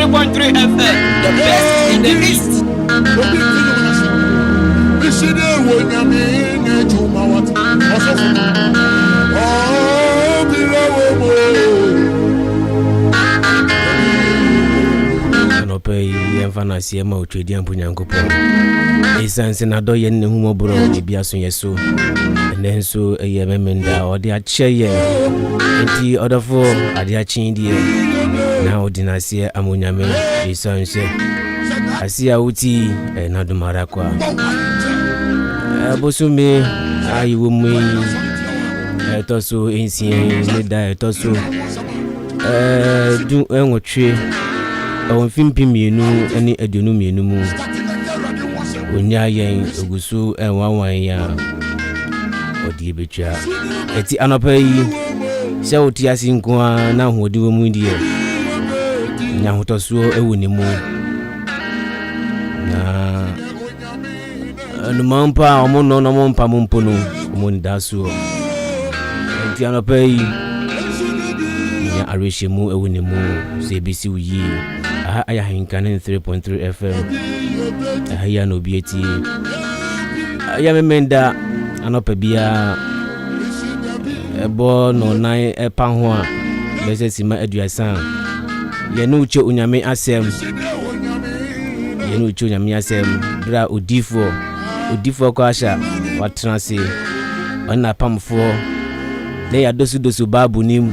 93.3 FM, the best in the East. Obi nti nnwom no ase. Mesi dɛ wɔ nyame n'adwuma wate ɔsɔfo ɔbira wɔ mu. Anɔpa yi yɛmfa no aseɛ ma Otwedeɛ mpo Nyankopɔn ɛsiane sɛ n'adɔ yɛn ne humɔborɔ ebi aso yɛ so. Ɛnɛ nso ɛyɛ Memenda a ɔde akyɛ yɛn, nti ɔdɔfo ade akye deɛ na ɔdi n'aseɛ ama Onyame ɛsiane sɛ ase a woti ɛyɛ n'adom ara kwa. Bosome a yɛwɔ mu yi ɛtɔ so 6 ne da ɛtɔ so 18 ɛwɔ mfe 2022 mu. Onya yɛn ogu so ɛnwanwan yɛn a ɔde bɛtwa. Ɛti anɔpa yi sɛ wote ase nko a na ahoɔden wɔ mu deɛ, nya ahotɔsoɔ ɛwɔ ne mu. Na nnoma mpo a ɔmo nɔ na ɔmo mpa mo mpo no, ɔmo nda soɔ. Nti anɔpa yi nya awerɛhyɛmu ɛwɔ ne mu sɛ ɛbɛsi wo yie. Aha ayɛ Ahenka ne 3.3 FM. Ɛha yi a na obi atie. Ɛyɛ Memenda anɔpa biara ɛbɔ 4 ɛpa ho a bɛsɛ sima 30 a yɛne wo kyɛ Onyame asɛm, yɛne wo kyɛ Onyame asɛm berɛ a odiifoɔ kɔ ahyɛ a watena ase ɔne n'apamfoɔ na yɛadosodoso Bible no mu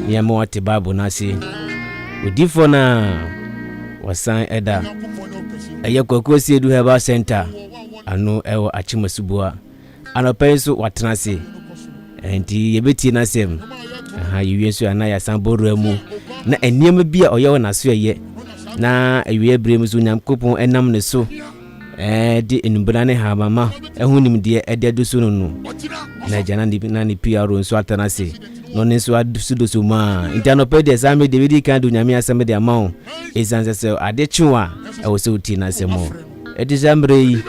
nneɛma wate Bible no ase. Odiifoɔ no a wɔsan ɛda ɛyɛ Kwaku Asiedu Herbal Center ano ɛwɔ Akyemasuboa. Anɔpa yi nso watena ase nti yɛbɛtie n'asɛm. Aha yɛwie nso ana yɛasan bɔwura mu na nneɛma bi a ɔyɛ wɔ n'aso ɛyɛ na awie berɛ mu nso Onyankopɔn ɛnam ne so de nnubena ne habama ɛho nimdeɛ ɛde ado so no na agya na ne PRO nso atena ase na ɔno nso adosodoso mu a. Nti anɔpa deɛ saa mede bɛdi kan de Onyame asɛm de ama wo ɛsiane sɛ ade kye wo a ɛwɔ sɛ wotie n'asɛm o. Ɛti saa mmerɛ yi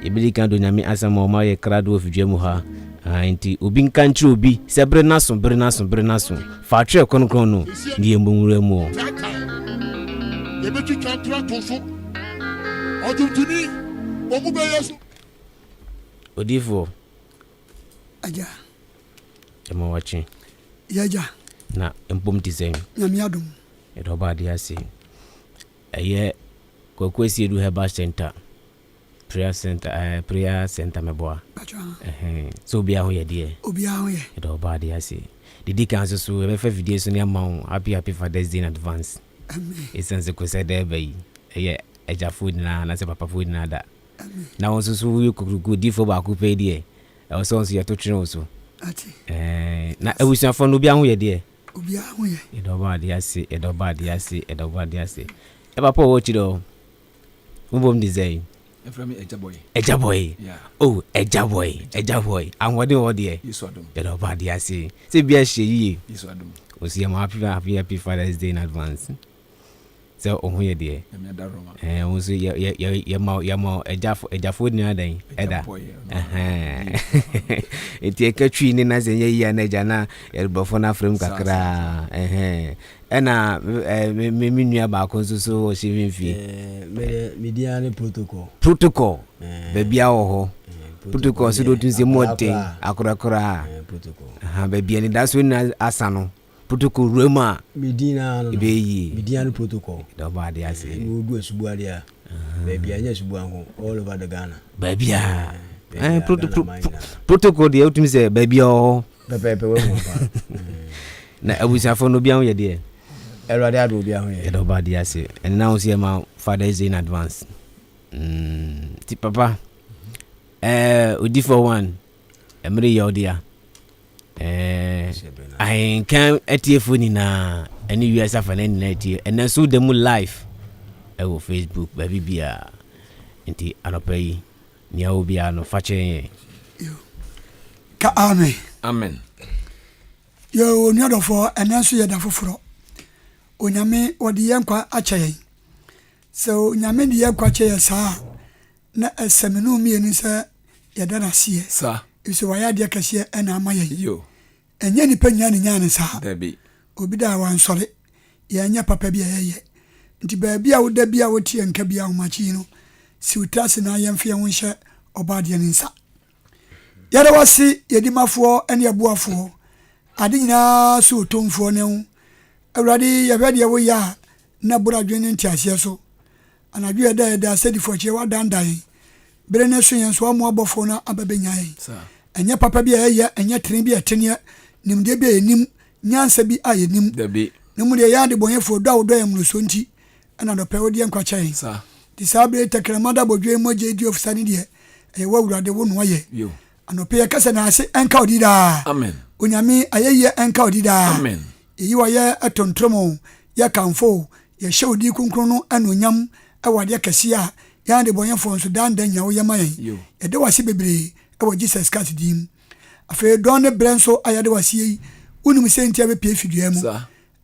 yɛbɛdi kan de Onyame asɛm a ɔma yɛ krado wɔ fidua mu ha. Nti obi nka nkyerɛ obi sɛ bere n'aso, bere n'aso, bere n'aso fa atwerɛ kronkron no ne yɛmmɔ nwura mu o. Yɛbɛtwitwa ntorato so ɔdwontoni ɔmu bɛyɛ so. Odiifoɔ. Agya. Ɛma wakye. Yɛagya. Na mpom te sɛn? Nyame adom. Yɛde ɔba ade ase. Ɛyɛ Kwaku Asiedu Herbal Center prayer center, prayer center mɛboa. Sɛ obiara ho yɛ deɛ. Obiara ho yɛ. Yɛde ɔba ade ase. Didi kan nso so yɛbɛfa video so ne ama wo happy happy Father's Day in advance. Ɛsiane sɛ kɔsɛ dɛ ɛba yi ɛyɛ agyafoɔ nyinaa anaasɛ papafoɔ nyinaa da. Na wɔn nso so woyɛ kokuroko diifoɔ baako pɛ deɛ ɛwɔ sɛ wɔn nso yɛto twene wo so. Na abusuafoɔ no obiara ho yɛ deɛ. Obiara ho yɛ. Yɛde ɔba ade ase, yɛde ɔba ade ase, yɛde ɔba ade ase. Ɛba pa wɔ akyire hɔ. Wobom de sɛn? Ɛfrɛ me Agya Boy. Agya Boy. Yeah. Oh, Agya Boy, Agya Boy. Ahoɔden wɔ deɛ. Yesu adom. Yɛde ɔba ade ase. Sɛ bia hyɛ yie. Yesu adom. Osi yɛ mo happy happy happy Father's Day in advance. Sɛ ɔho yɛ deɛ. Nyame adaroma. Wo nso yɛ yɛ yɛ yɛ ma yɛ ma agyafo agyafoɔ nyinaa dan ɛda. Agya Boy. Nti ɛka twi ne na sɛ nyɛ yie a na agya na yɛde borɔfo no afrɛ mu kakraa. Ɛna me nua baako nso so ɔhyɛ mfimfini. Me din ara ne Protocol. Protocol. Baabi a wɔ hɔ. Protocol so de otu nsɛm mu ɔden akorakora. Protocol. Baabi a ne da so nyinaa asa no. Protocol wura mu a. Me din ara no. Ɛbɛyɛ yie. Me din ara ne Protocol. Dɔba ade ase. Me odu asubu ade a. Baabi a nyɛ asubu anko all over the Ghana. Baabi a. Protocol deɛ wotumi sɛ baabi a wɔ hɔ. Pɛpɛɛpɛ wɔ mu pa. Na abusuafoɔ no obiara ho yɛ deɛ. Awurade adom obiara ho yɛ. Yɛde ɔba ade ase. Ɛno na wo sɛ yɛma Father's Day in advance. Ti papa. Odifoɔ 1 ɛmere yɛ ɔde a. Ahenka atiefoɔ nyinaa ɛne wiase afa no nyinaa atie. Ɛnɛ nso da mu live ɛwɔ Facebook baabi biara. Nti anɔpa yi nea wɔ biara no fa kyerɛ yɛn. Ka amen. Amen. Yo, onua dɔfoɔ, ɛnɛ nso yɛ da foforɔ. Onyame wɔde yɛn nkwa akyɛ yɛn. Sɛ Onyame de yɛn nkwa kyɛ yɛn saa a, na ɛsɛ me ne wo mmienu sɛ yɛda no aseɛ. Sa. Efisɛ wayɛ adeɛ kɛseɛ ɛna ama yɛn. Yo. Ɛnyɛ nipa nyinaa na nyaa ne saa. Dabi. Obi da a wansɔre. Yɛnyɛ papa bi a yɛyɛ. Nti baabi a woda bi a wote yɛn nka bi ahomakye yi no, si wo tiri ase na yɛmfa yɛn ho nhyɛ Ɔbɔadeɛ no nsa. Yɛda wo ase, yɛn dimafoɔ ne yɛn boafoɔ, ade nyinaa so Otumfoɔ ne wo. Awurade, yɛhwɛ deɛ woyɛ a, na boro adwene ne nteaseɛ so. Anadwo yɛda yɛda sɛdifoɔ woadandan yɛn. Bere no so yɛn nso woamoa abɔfoɔ no aba bɛnya yɛn. Ɛnyɛ papa bi a yɛyɛ, ɛnyɛ tene bi a ɛteneɛ, nimdeɛ bi a yɛnim, nyansa bi a yɛnim. Na mu deɛ yɛn adebɔnyɛfoɔ, dɔ a wodɔ yɛn mmorosoɔ nti, ɛna dɔpɛ wode yɛn nkwa kyɛ yɛn. Nti saa bere yi tɛkrɛma da bɔdwe mogya edi ofisa ne deɛ, ɛyɛ wo Awurade wo noa yɛ. Anɔpɛ yɛka sɛ naase ɛnka odi daa. Onyame ayɛyie ɛnka odi daa. Yɛyi wayɛ ɛtontom o, yɛkamfo o, yɛhyɛ odi kronkron no anuonyam ɛwɔ adeɛ kɛseɛ a yɛn adebɔnyɛfoɔ nso daa nda nyina woyɛ ma yɛn. Yɛda wase bebree ɛwɔ Jesus Christ din mu. Afei dɔn ne berɛ nso a yɛde waseɛ yi, wonim sɛ nti a bɛpie fi dua mu.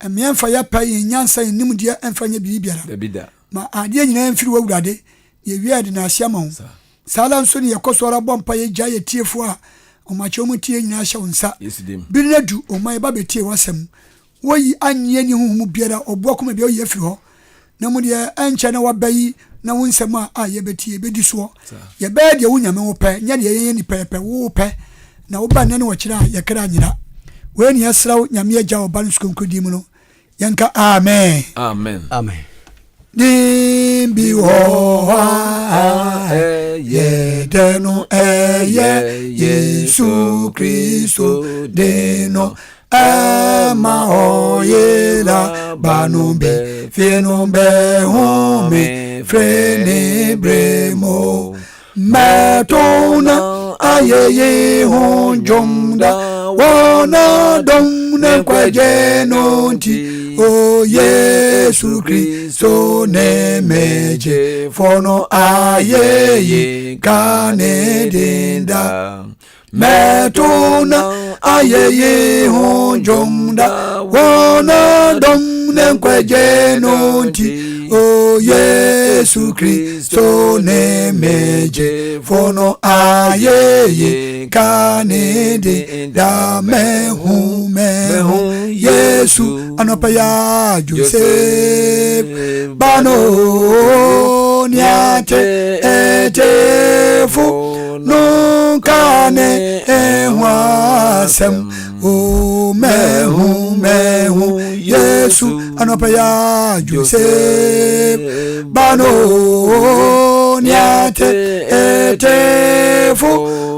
Mmea mfa yɛ pɛ, yɛn nyansa, yɛn nimdeɛ mfa nyɛ biribi biara. Ma adeɛ nyinaa mfiri w'Awurade, na yɛwie a yɛde n'ase ama wo. Saa ara nso ne yɛkɔ so ara bɔ mpa yɛgya yɛ tiefoɔ a ɔmakyɛ wɔn tie nyinaa hyɛ wo nsa. Bere no adu, ɔma yɛba bɛtie w'asɛm. Woyi annye anni honhom mu biara, ɔboa koma biara woyi afiri hɔ. Na mu deɛ ɛnkyɛ na waba yi na wo nsɛm a a yɛbɛtie yɛbɛdi soɔ. Yɛbɛyɛ deɛ wo Nyame wo pɛ, nyɛ deɛ yɛn nnipa yɛpɛ, wo pɛ. Na woba nnɛ ne ɔkyena a, yɛ kra nyera. Wei ne yɛsrɛ wo Nyame Agya, Ɔba ne Sukonkron din mu no, yɛnka Amen. Amen. Amen. Din bi wɔ hɔ a ɛyɛ dɛ no ɛyɛ Yesu Kristo din no ɛma ɔyera ba no bɛ fie no bɛ home firi ne bere mu mɛto na ayɛyi ho dwom da wɔn adɔm ne nkwagye no nti o Yesu Kristo ne megyefo no ayɛyi ka ne din da mɛto na ayɛyi ho dwom da wɔn adɔm ne nkwagye no nti o Yesu Kristo ne megyefo no ayɛyi ka ne din da mɛhu mɛhu Yesu anɔpa ya Joseph bano niate etefo no ka ne ehu asɛm o mɛhu mɛhu Yesu anɔpa ya Joseph bano niate etefo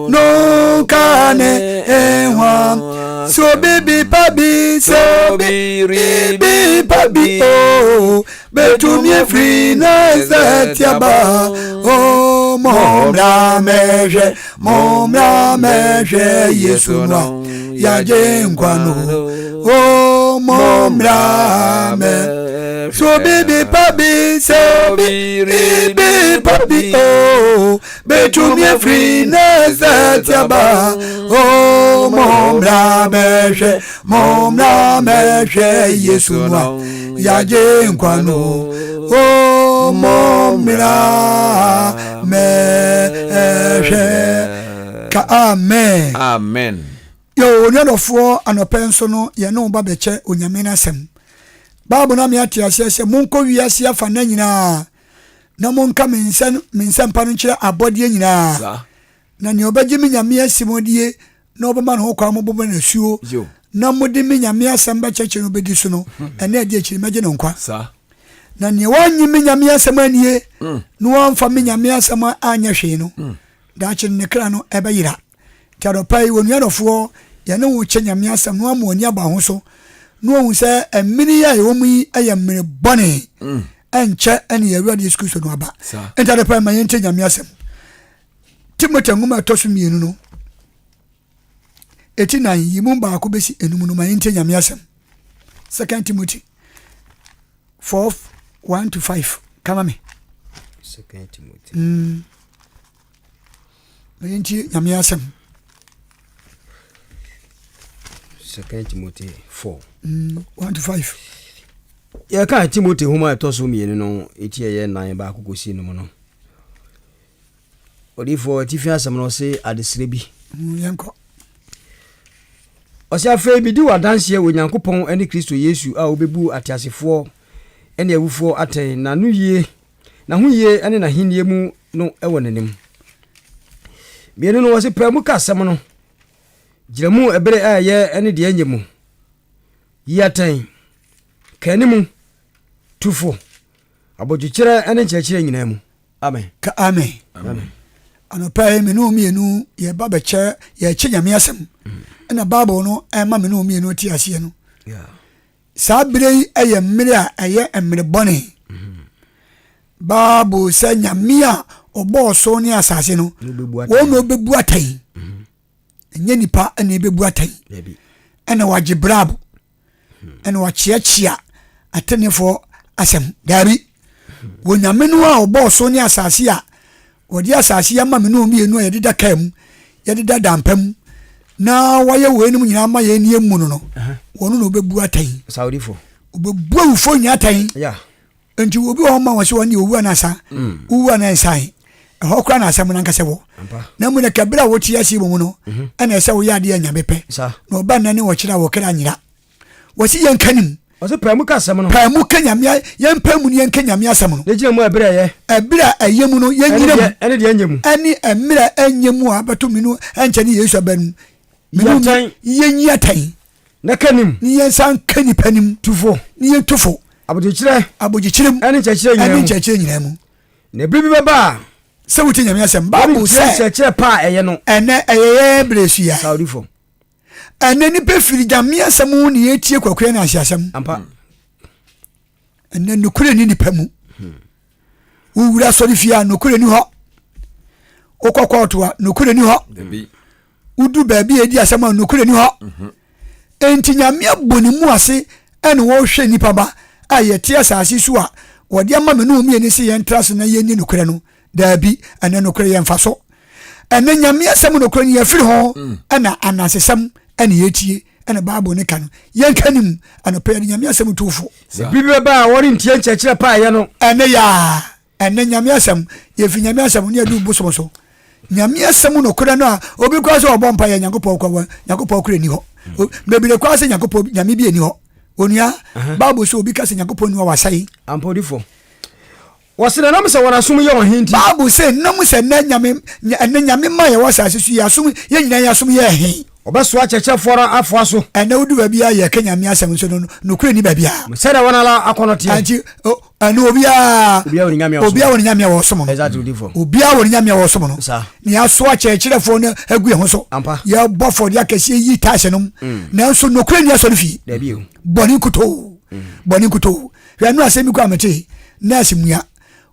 no ka ne ehu so bibi pa bi so bibi pa bi o betumi efiri na ɛsɛ tiaba o mɔmra mɛhwɛ mɔmra mɛhwɛ Yesu no yagye nkwa no o mɔmra mɛ so bibi pa bi so bibi pa bi o betumi efiri na ɛsɛ tiaba o mɔmra mɛhwɛ mɔmra mɛhwɛ Yesu no yagye nkwa no o mɔmra mɛhwɛ ka amen. Amen. Yo, onuadɔfoɔ anɔpɛ nso no yɛne wo ba bɛkyɛ Onyame no asɛm. Bible no ame ate aseɛ sɛ monkɔ wiase afa nna nyinaa na monka me nsɛm me nsɛmpa no nkyerɛ abɔdeɛ nyinaa. Na nea ɔbɛgye me Nyame asɛm adie na ɔbɛma ne ho kwan mobɛbɔ no asuo na mode me Nyame asɛm bɛkyerɛkyerɛ no bɛdi so no, ɛna adi akyiri mɛgye no nkwa. Na nea wannye me Nyame asɛm annie na wamfa me Nyame asɛm anyɛ hwee no, daakye no ne kra no ɛbɛyera. Nti anɔpa yi, onua dɔfoɔ, yɛne wo kyɛ Nyame asɛm na wama w'ani aba ho so na wahu sɛ mmere yi a yɛwɔ mu yi yɛ mmere bɔne. Ɛnkyɛ ɛne yɛn Awurade Yesu Kristo no aba. Nti anɔpa yi ma yɛntie Nyame asɛm. Timothy nwoma a ɛtɔ so mmienu no, eti nan yi mu baako bɛsi enum no ma yɛntie Nyame asɛm. Second Timothy 4 1 to 5 kama me. Second Timothy. Ma yɛntie Nyame asɛm. Second Timothy 4. 1 to 5. Yɛka Timothy nwoma a ɛtɔ so mmienu no, eti ɛyɛ nan baako kɔsi enum no. Odiyifoɔ atifi asɛm no ɔse adesrɛ bi. Yɛnkɔ. Ɔse afei medi wo adanseɛ wɔ Nyankopɔn ne Kristo Yesu a ɔbɛbu ateasefoɔ Ne awufoɔ atɛn, n'anoyie, n'ahoyie ne n'ahennie mu no wɔ n'anim. Mmienu no, wɔse paa mu ka asɛm no, gyina mu ɛberɛ a ɛyɛ ne deɛ ɛnyɛ mu, yi atɛn, ka anim, tu fo, abodwokyerɛ ne nkyerɛkyerɛ nyinaa mu. Amen. Ka amen. Amen. Anɔpa yi me ne wo mmienu yɛba bɛkyɛ yɛkyɛ Nyame asɛm ɛna Bible no ɛma me ne wo mmienu te aseɛ no. Yeah. Saa berɛ yi yɛ mmerɛ a ɛyɛ mmerɛ bɔne. Bible sɛ Nyame a ɔbɔɔ soro ne asase no, wɔn na ɔbɛbu atɛn. Ɛnyɛ nipa na ɛbɛbu atɛn. Ɛna wagye brabo, ɛna wakyeakyea atenefoɔ asɛm. Daabi, wɔ Nyame no a ɔbɔɔ soro ne asase a Wɔde asase yi ama me ne wɔn mmienu a yɛdeda kaa mu, yɛdeda dampa mu, na wɔayɛ weinom nyinaa ama yɛn ne yɛmmu no no, wɔn na wɔbɛbu atɛn. Saudifo. Wɔbɛbu awufoɔ nyinaa atɛn. Yeah. Nti obi wɔ hɔ ma wɔn sɛ wɔn deɛ owu anasa, wowu ana nsan. Ɛhɔ koraa na asɛm no ankasa wɔ. Na mu no kɛberɛ a wote ase wɔ mu no, ɛna ɛsɛ woyɛ adeɛ a Nyame pɛ. Na ɔba nna ne wɔkyerɛ a wɔkra nyera. Wɔsi yɛn ka nim. Ɔsi paa mu ka asɛm no. Paa mu ka nyame yɛn paa mu no yɛn ka nyame asɛm no. Ne gyina mu ɛberɛ ɛyɛ. Ɛberɛ a ɛyɛ mu no yɛn nyina mu. Ɛne deɛ ɛnyɛ mu. Ɛne ɛmmerɛ a ɛnyɛ mu a bɛto menu ɛnkyɛ ne Yesu aba no mu. Yi atɛn. Yɛn yi atɛn. Na ka nim. Ne yɛn san ka nipa nim. Tufo. Ne yɛn tufo. Abodwokyerɛ. Abodwokyerɛ mu. Ɛne nkyerɛkyerɛ nyinaa mu. Ɛne nkyerɛkyerɛ nyinaa mu. Na ɛberɛ bi bɛba a. Sɛ wotie nyame asɛm. Bible sɛ. Nkyerɛkyerɛ pa a ɛyɛ no. Ɛnɛ ɛyɛ yɛn berɛ so yi a. Saudifo. Ɛnɛ nipa firi Nyame asɛm ho ne yɛtie kwakuya ne ahye asɛm. Ampa. Ɛnɛ nokorɛ ni nipa mu. Wowura asɔre fie a nokorɛ ni hɔ. Wokɔ kɔɔto a nokorɛ ni hɔ. Wodu baabi a ɛdi asɛm a nokorɛ ni hɔ. Mhm. Enti Nyame abɔ ne mu ase ɛne wɔhwɛ nipa ba a yɛte asase so a wɔde ama me ne wɔn mmienu sɛ yɛntra ase na yɛnni nokorɛ no. Daabi, ɛnɛ nokorɛ yɛ mfaso. Ɛnɛ Nyame asɛm nokorɛ no yɛfiri ho mm. ɛna anansesɛm ɛne yɛtie ɛna Bible ne ka no yɛnka ne mu anɔpɛ yɛde Nyame asɛm tu fo. Bi bɛba a wɔrentie nkyerɛkyerɛ pa ɛyɛ no. Ɛnɛ yaa ɛnɛ Nyame asɛm yɛfiri Nyame asɛm ne yɛdu bosom so. Nyame asɛm nokorɛ no a obi kora sɛ ɔbɔ mpa yɛ Nyankopɔn kora Nyankopɔn kora ni hɔ. Mm. Bebree kora sɛ Nyankopɔn Nyame bi ani hɔ. Onua Bible sɛ obi ka sɛ Nyankopɔn ni hɔ wasɛe. Ampɔdifo. Wɔse na nam sɛ wɔn asom yɛ ɔhe nti. Bible se nam sɛ nnɛ Nyame, ɛnnɛ Nyame mma yɛwɔ asase so yi, asom, yɛn nyinaa yɛn asom yɛ ɛhe? Wɔbɛsoa akyerɛkyerɛfoɔ no afoa so. Ɛnnɛ wodu baabi a yɛka Nyame asɛm nso no, nokorɛ nni baabiara. Sɛdeɛ wɔn ara akɔnnɔ teɛ. Ɛnti, ɛno obiara, Obiara wɔ ne nyame a ɔsom obiara wɔ ne nyame a wɔsom no. Exactly, odiyifoɔ. Obiara wɔ ne nyame a wɔsom no. Saa. Na yɛasoa akyerɛkyerɛfoɔ no agu yɛn ho so. Ampa. Yɛbɔ afɔdeɛ akɛseɛ yi taase nom. Nanso nokorɛ nni asɔre fie. Dabi o. Bɔne nkutoo. Bɔne nkutoo. Hwɛ ɛno asɛm bi kɔ a mete nurse mua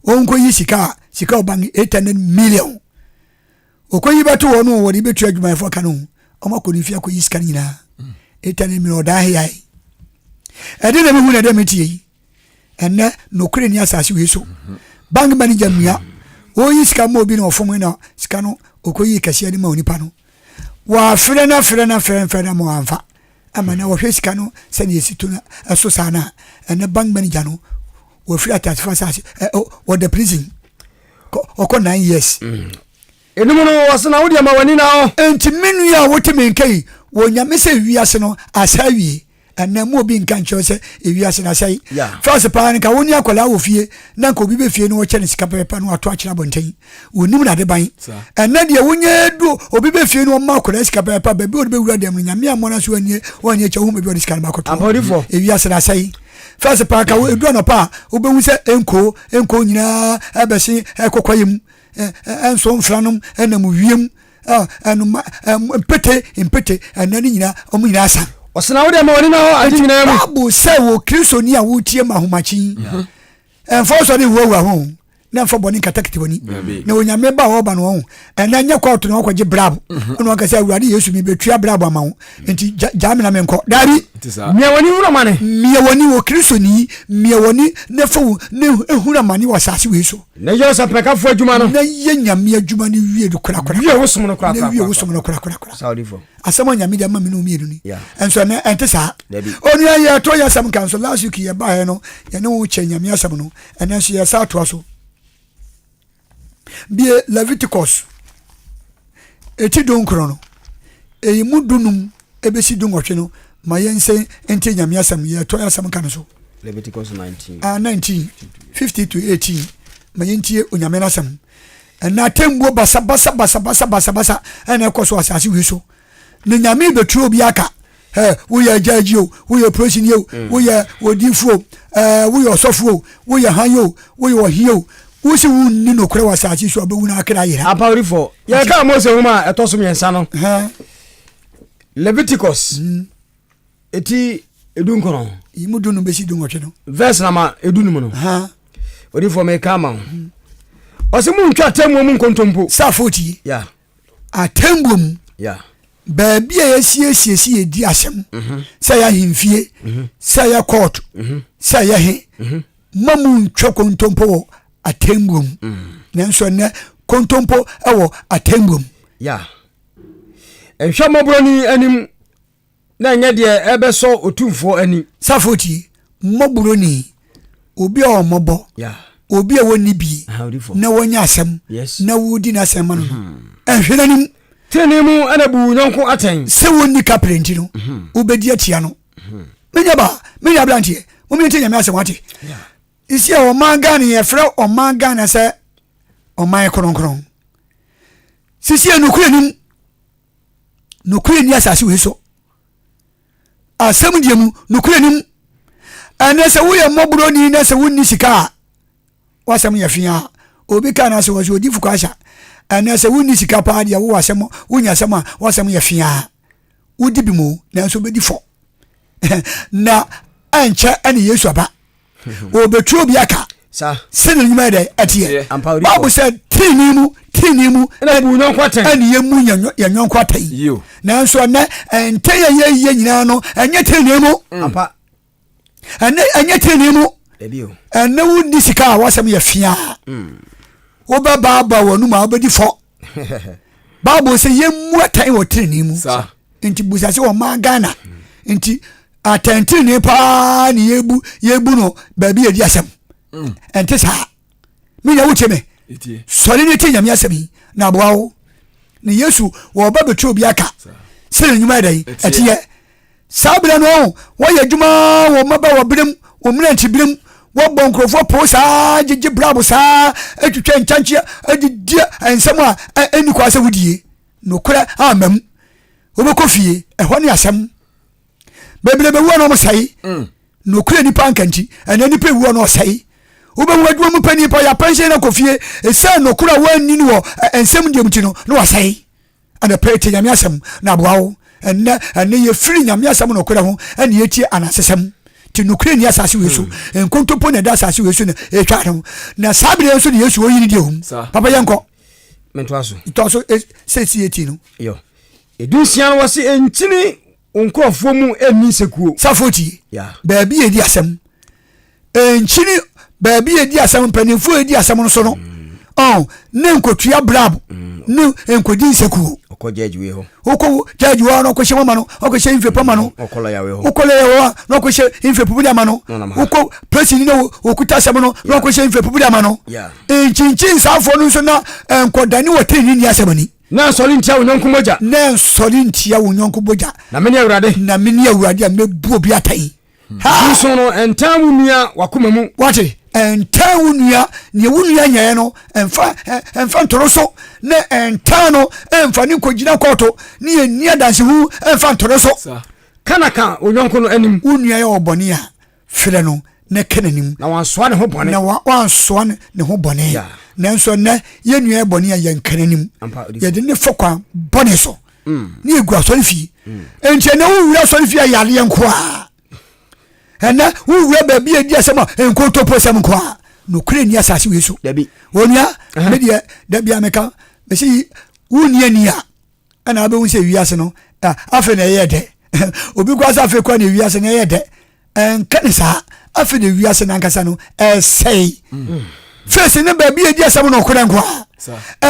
ɔnkɔyi sika a sika ɔban 800 million ɔkɔyi bɛto hɔ no wɔde bɛtua adwumayɛfoɔ ka no ho ɔma kɔ ne fie akɔyi sika no nyinaa 800 million ɔdaa heyae ɛde na mehu na ɛdɛ metie yi ɛnɛ nokorɛ ni asase wei so bank manager mua ɔyi sika ma obi na ɔfom na sika no ɔkɔyi kɛseɛ de ma onipa no wɔafrɛ no afrɛ no afrɛ no afrɛ no ama wɔamfa ama na wɔhwɛ sika no sɛdeɛ ɛsi to no ɛso saa no a ɛnɛ bank manager no wɔfiri ateasefo asase wɔda prison ɔkɔ 9 years mm. Ɛnum no wɔse na wodeɛ ma w'ani na hɔ. Enti me nua a wote me nka yi wɔ nyame sɛ wiase no asa awie ɛnɛ mu obi nka nkyerɛ sɛ ewiase no asɛe first paa no nka wo ne akwadaa wɔ fie na nka obi bɛ fie no wɔkyɛ no sika pɛpɛpɛ no wato akyerɛ abɔnten wɔnim na ade ban ɛnɛ deɛ wonyɛ du obi bɛ fie no ɔma akwadaa sika pɛpɛpɛ baabi ɔde bɛwura dɛm no nyame ammɔ no so anie wɔnyɛ kyɛ wohu baabi ɔde sika no bakɔto ewiase no asɛe first paa ka edu anɔpa a wobɛhu sɛ nko nko nyinaa ɛbɛse ɛkɔkɔ yɛ mu ɛnso mfranom ɛnam wiem ɛnoma mpete mpete ɛnɛ ne nyinaa wɔn nyinaa sa. Ɔsena wo deɛ ma w'ani na hɔ ade nyinaa mu. Bible sɛ wɔ Kristoni a wotie ma ahomakye yi ɛmfa wo sɔre nhuahua ho na ɛmfa bɔne nkatakata w'ani na onyame ba a ɔba no ɔho ɛnɛ nyɛ kɔɔto na ɔkɔgye brabo mhm. ɛna ɔka sɛ awurade yesu mebetua brabo ama wo nti gyaa me na menkɔ daabi mmea w'ani hunu amane mmea w'ani wɔ kristoni mmea w'ani na fa wo na ehunu amane wɔ asase wei so Na yɛ ɔsɛmpakafo adwuma no. Na yɛ Nyame adwuma no wie no korakora. Wie wo som no korakora. Na wie wo som no korakora. Saudifo. Asɛm a Nyame de ama me no mmienu ni. Nso ɛnɛ ɛnte saa. Onua yɛ to yɛ asɛm nka nso last week yɛ baeɛ no yɛne wo kyɛ Nyame asɛm no ɛnɛ nso yɛ sa atoa so. Bie Leviticus eti dunkron no eyi mu dunum ebesi dunwɔtwe no ma yɛn nse nte Nyame asɛm yɛ to yɛ asɛm nka no so. Leviticus 19. Ah, 19, 50 to 18. Ma yɛntie Onyame n'asɛm. Ɛna atɛmbuo basabasa basabasa basabasa ɛna ɛkɔ so asase wei so. Na Nyame bɛtua obi aka. Ɛ, woyɛ gyagyi o, woyɛ polisini o, mm. woyɛ odifo o, ɛɛ, woyɛ ɔsɔfo o, woyɛ han o, woyɛ ɔhe o, wosi wonni nokorɛ wɔ asase so a bɛwu no akra yera. Apawurifo, yɛka Mose nwoma a ɛtɔ so mmiɛnsa no. Leviticus. Mm. Eti edunkron. Yi mu dunum bɛsi dunwɔtwe no. Verse nama edunum no. Odifoɔ meka ama wo. Ɔsɛ mu ntwa atemmuo mu nkontompo. Saafo tie. Yeah. Atemmuo mu. Yeah. Baabi a yɛsiesie si yɛdi asɛm. Mhm. Sɛ yɛ ahemfie. Mhm. Sɛ yɛ court. Mhm. Sɛ yɛ he. Ma mu ntwa kontompo wɔ atemmuo mu. Mm. Nanso ɛnɛ kontompo wɔ atemmuo mu. Yeah. Nhwɛ mmɔborɔni anim. Na ɛnyɛ deɛ ɛbɛsɔ Otumfoɔ ani. Safo tie, mmɔborɔni, obi a ɔmmɔbɔ, obi a wɔnni bi na wɔnya asɛm na wodi n'asɛm ma no no, mhm. ɛnhwɛ n'anim. Tenenee mu na bu wo yɔnko atɛn. Sɛ wɔnni kaprɛ nti no, mhm. wobɛdi atia no. Mhm. Menya ba, menya aberanteɛ, momyɛ ntie Nyame asɛm wate. Nsi a ɔman Ghana yɛfrɛ ɔman Ghana sɛ ɔman kronkron. Sisi a nokorɛ nim. Nokorɛ nni asase wei so. Asɛm deɛ mu, nokorɛ nim. Ɛnɛ sɛ woyɛ mmɔborɔni na sɛ wonni sika a, w'asɛm yɛ fea. Obi ka no asɛ wɔ sɛ odi fukɔ asa. Ɛnɛ sɛ wonni sika paa deɛ wowɔ asɛm, wonya asɛm a, w'asɛm yɛ fea. Wodi bi mu nanso wobɛdi fɔ. Na ɛnkyɛ ɛne Yesu aba. Wɔbɛtu obi aka sɛdeɛ nnwuma yɛ dɛ ɛteɛ. Bible sɛ tenenee mu tenenee mu ɛne yɛmu yɛn yɔnko atɛn. Nanso ɛnɛ ɛntɛn yɛ yɛyɛ nyinaa no ɛnyɛ tenenee mu. Mm. Ɛnɛ ɛnyɛ tenenee mu. Ɛnɛ wonni sika a wasɛm yɛ fia. Mm. Wobɛbaaba wɔn mu a wobɛdi fɔ. Bible sɛ yɛmmu atɛn wɔ tenenee mu. Nti busa sɛ ɔman Ghana nti atɛntenenee paa ne yɛbu yɛbu no baabi yɛdi asɛm mm. ɛnte saa menya wotie me sɔre ne tie nyame asɛm yi na aboa wo ne yesu wɔba bɛtwa obi aka sɛ ne nnwuma yɛ dɛn ɛteɛ saa berɛ no wɔyɛ adwuma wɔ mmaba wɔ berɛm wɔ mmerɛnti berɛm wɔbɔ nkurɔfoɔ po saa gyegye brabo saa atwitwa nkyɛnkyeɛ adidi nsɛm a ɛnni kwa sɛ wodie nokorɛ amam wobɛkɔ fie ɛhɔ ne asɛm bebrebe wu a na ɔmo sɛe mm. nokura nipa nka nti ɛnɛ nipa ewu a na ɔsɛe wobɛhu adwuma mu panyin pa yɛ apɛnhyɛn na kɔ fie ɛsɛ nokura wɔanni no wɔ nsɛm deɛ mu ti no na wasɛe ɛna pɛ tie nyame asɛm na aboa wo ɛnɛ ɛnɛ yɛfiri nyame asɛm nokora ho ɛne yɛtie anasesɛm nti nokura ni asase wei so hmm. nkontompo na ɛda asase wei so na ɛtwa no na saa berɛ nso ne yesu ɔyi ne deɛ hum papa yɛnkɔ mentoa so toa so sɛ si yɛti no Edunsia no wɔse nkyini wo nkurɔfoɔ mu nni nsekuo. Safo tie, baabi yɛdi asɛm nkyini baabi yɛdi asɛm mpanimfoɔ yɛdi asɛm no so no mm. ɔn ne nkotua brab mm. ne nkodi nsekuo. Ɔkɔ judge wei hɔ. Wokɔ judge hɔ na ɔkɔhyɛ mama no ɔkɔhyɛ mfe pama no. Mm, ɔkɔ lɔya wei hɔ. Wokɔ lɔya hɔ na ɔkɔhyɛ mfe pupu ama no. Wokɔ president na okuta asɛm no na ɔkɔhyɛ mfe pupu ama no. Nkyinkyin saafoɔ no nso na nkɔdane wɔ tiri ni asɛm ani. Na nsɔre ntia wo yɔnko mogya. Na nsɔre ntia wo yɔnko mogya. Na mene Awurade. Na mene Awurade a mɛbu obi atɛn. Nso no, ntan wo nua w'akoma mu. Wate, ntan wo nua, nea wo nua nyɛɛ no, mfa mfa ntoro so, na ntan no, mfa ne nkɔgyina kɔɔto, ne yɛnni adansehu mfa ntoro so. Ka na ka wo yɔnko no anim. Wo nua yɛ ɔbɔne a, frɛ no na ka n'anim. Na wansoa ne ho bɔne. Na wansoa ne ho bɔne. Nanso ɛnɛ yɛn nua yɛ bɔne a yɛnka n'anim. Yɛde ne fa kwan bɔne so. Mm. Ne yɛgu asɔre fie. Mm. Enti ɛnɛ wowura asɔre fie a yareɛ nko a. Ɛnɛ wowura baabi a ɛdi asɛm a nkontompo asɛm nko a. Nokorɛ nni asase wei so. Onua, me deɛ da bia meka mese wonni ani a ɛna abɛhu sɛ wiase no afei na ɛyɛ dɛ obi kora sɛ afei kora na wiase no ɛyɛ dɛ ɛnka ne saa afei na wiase no ankasa no ɛsɛe mm. fesi ne baabi a ɛdi asɛm no ɔkorɛ nko a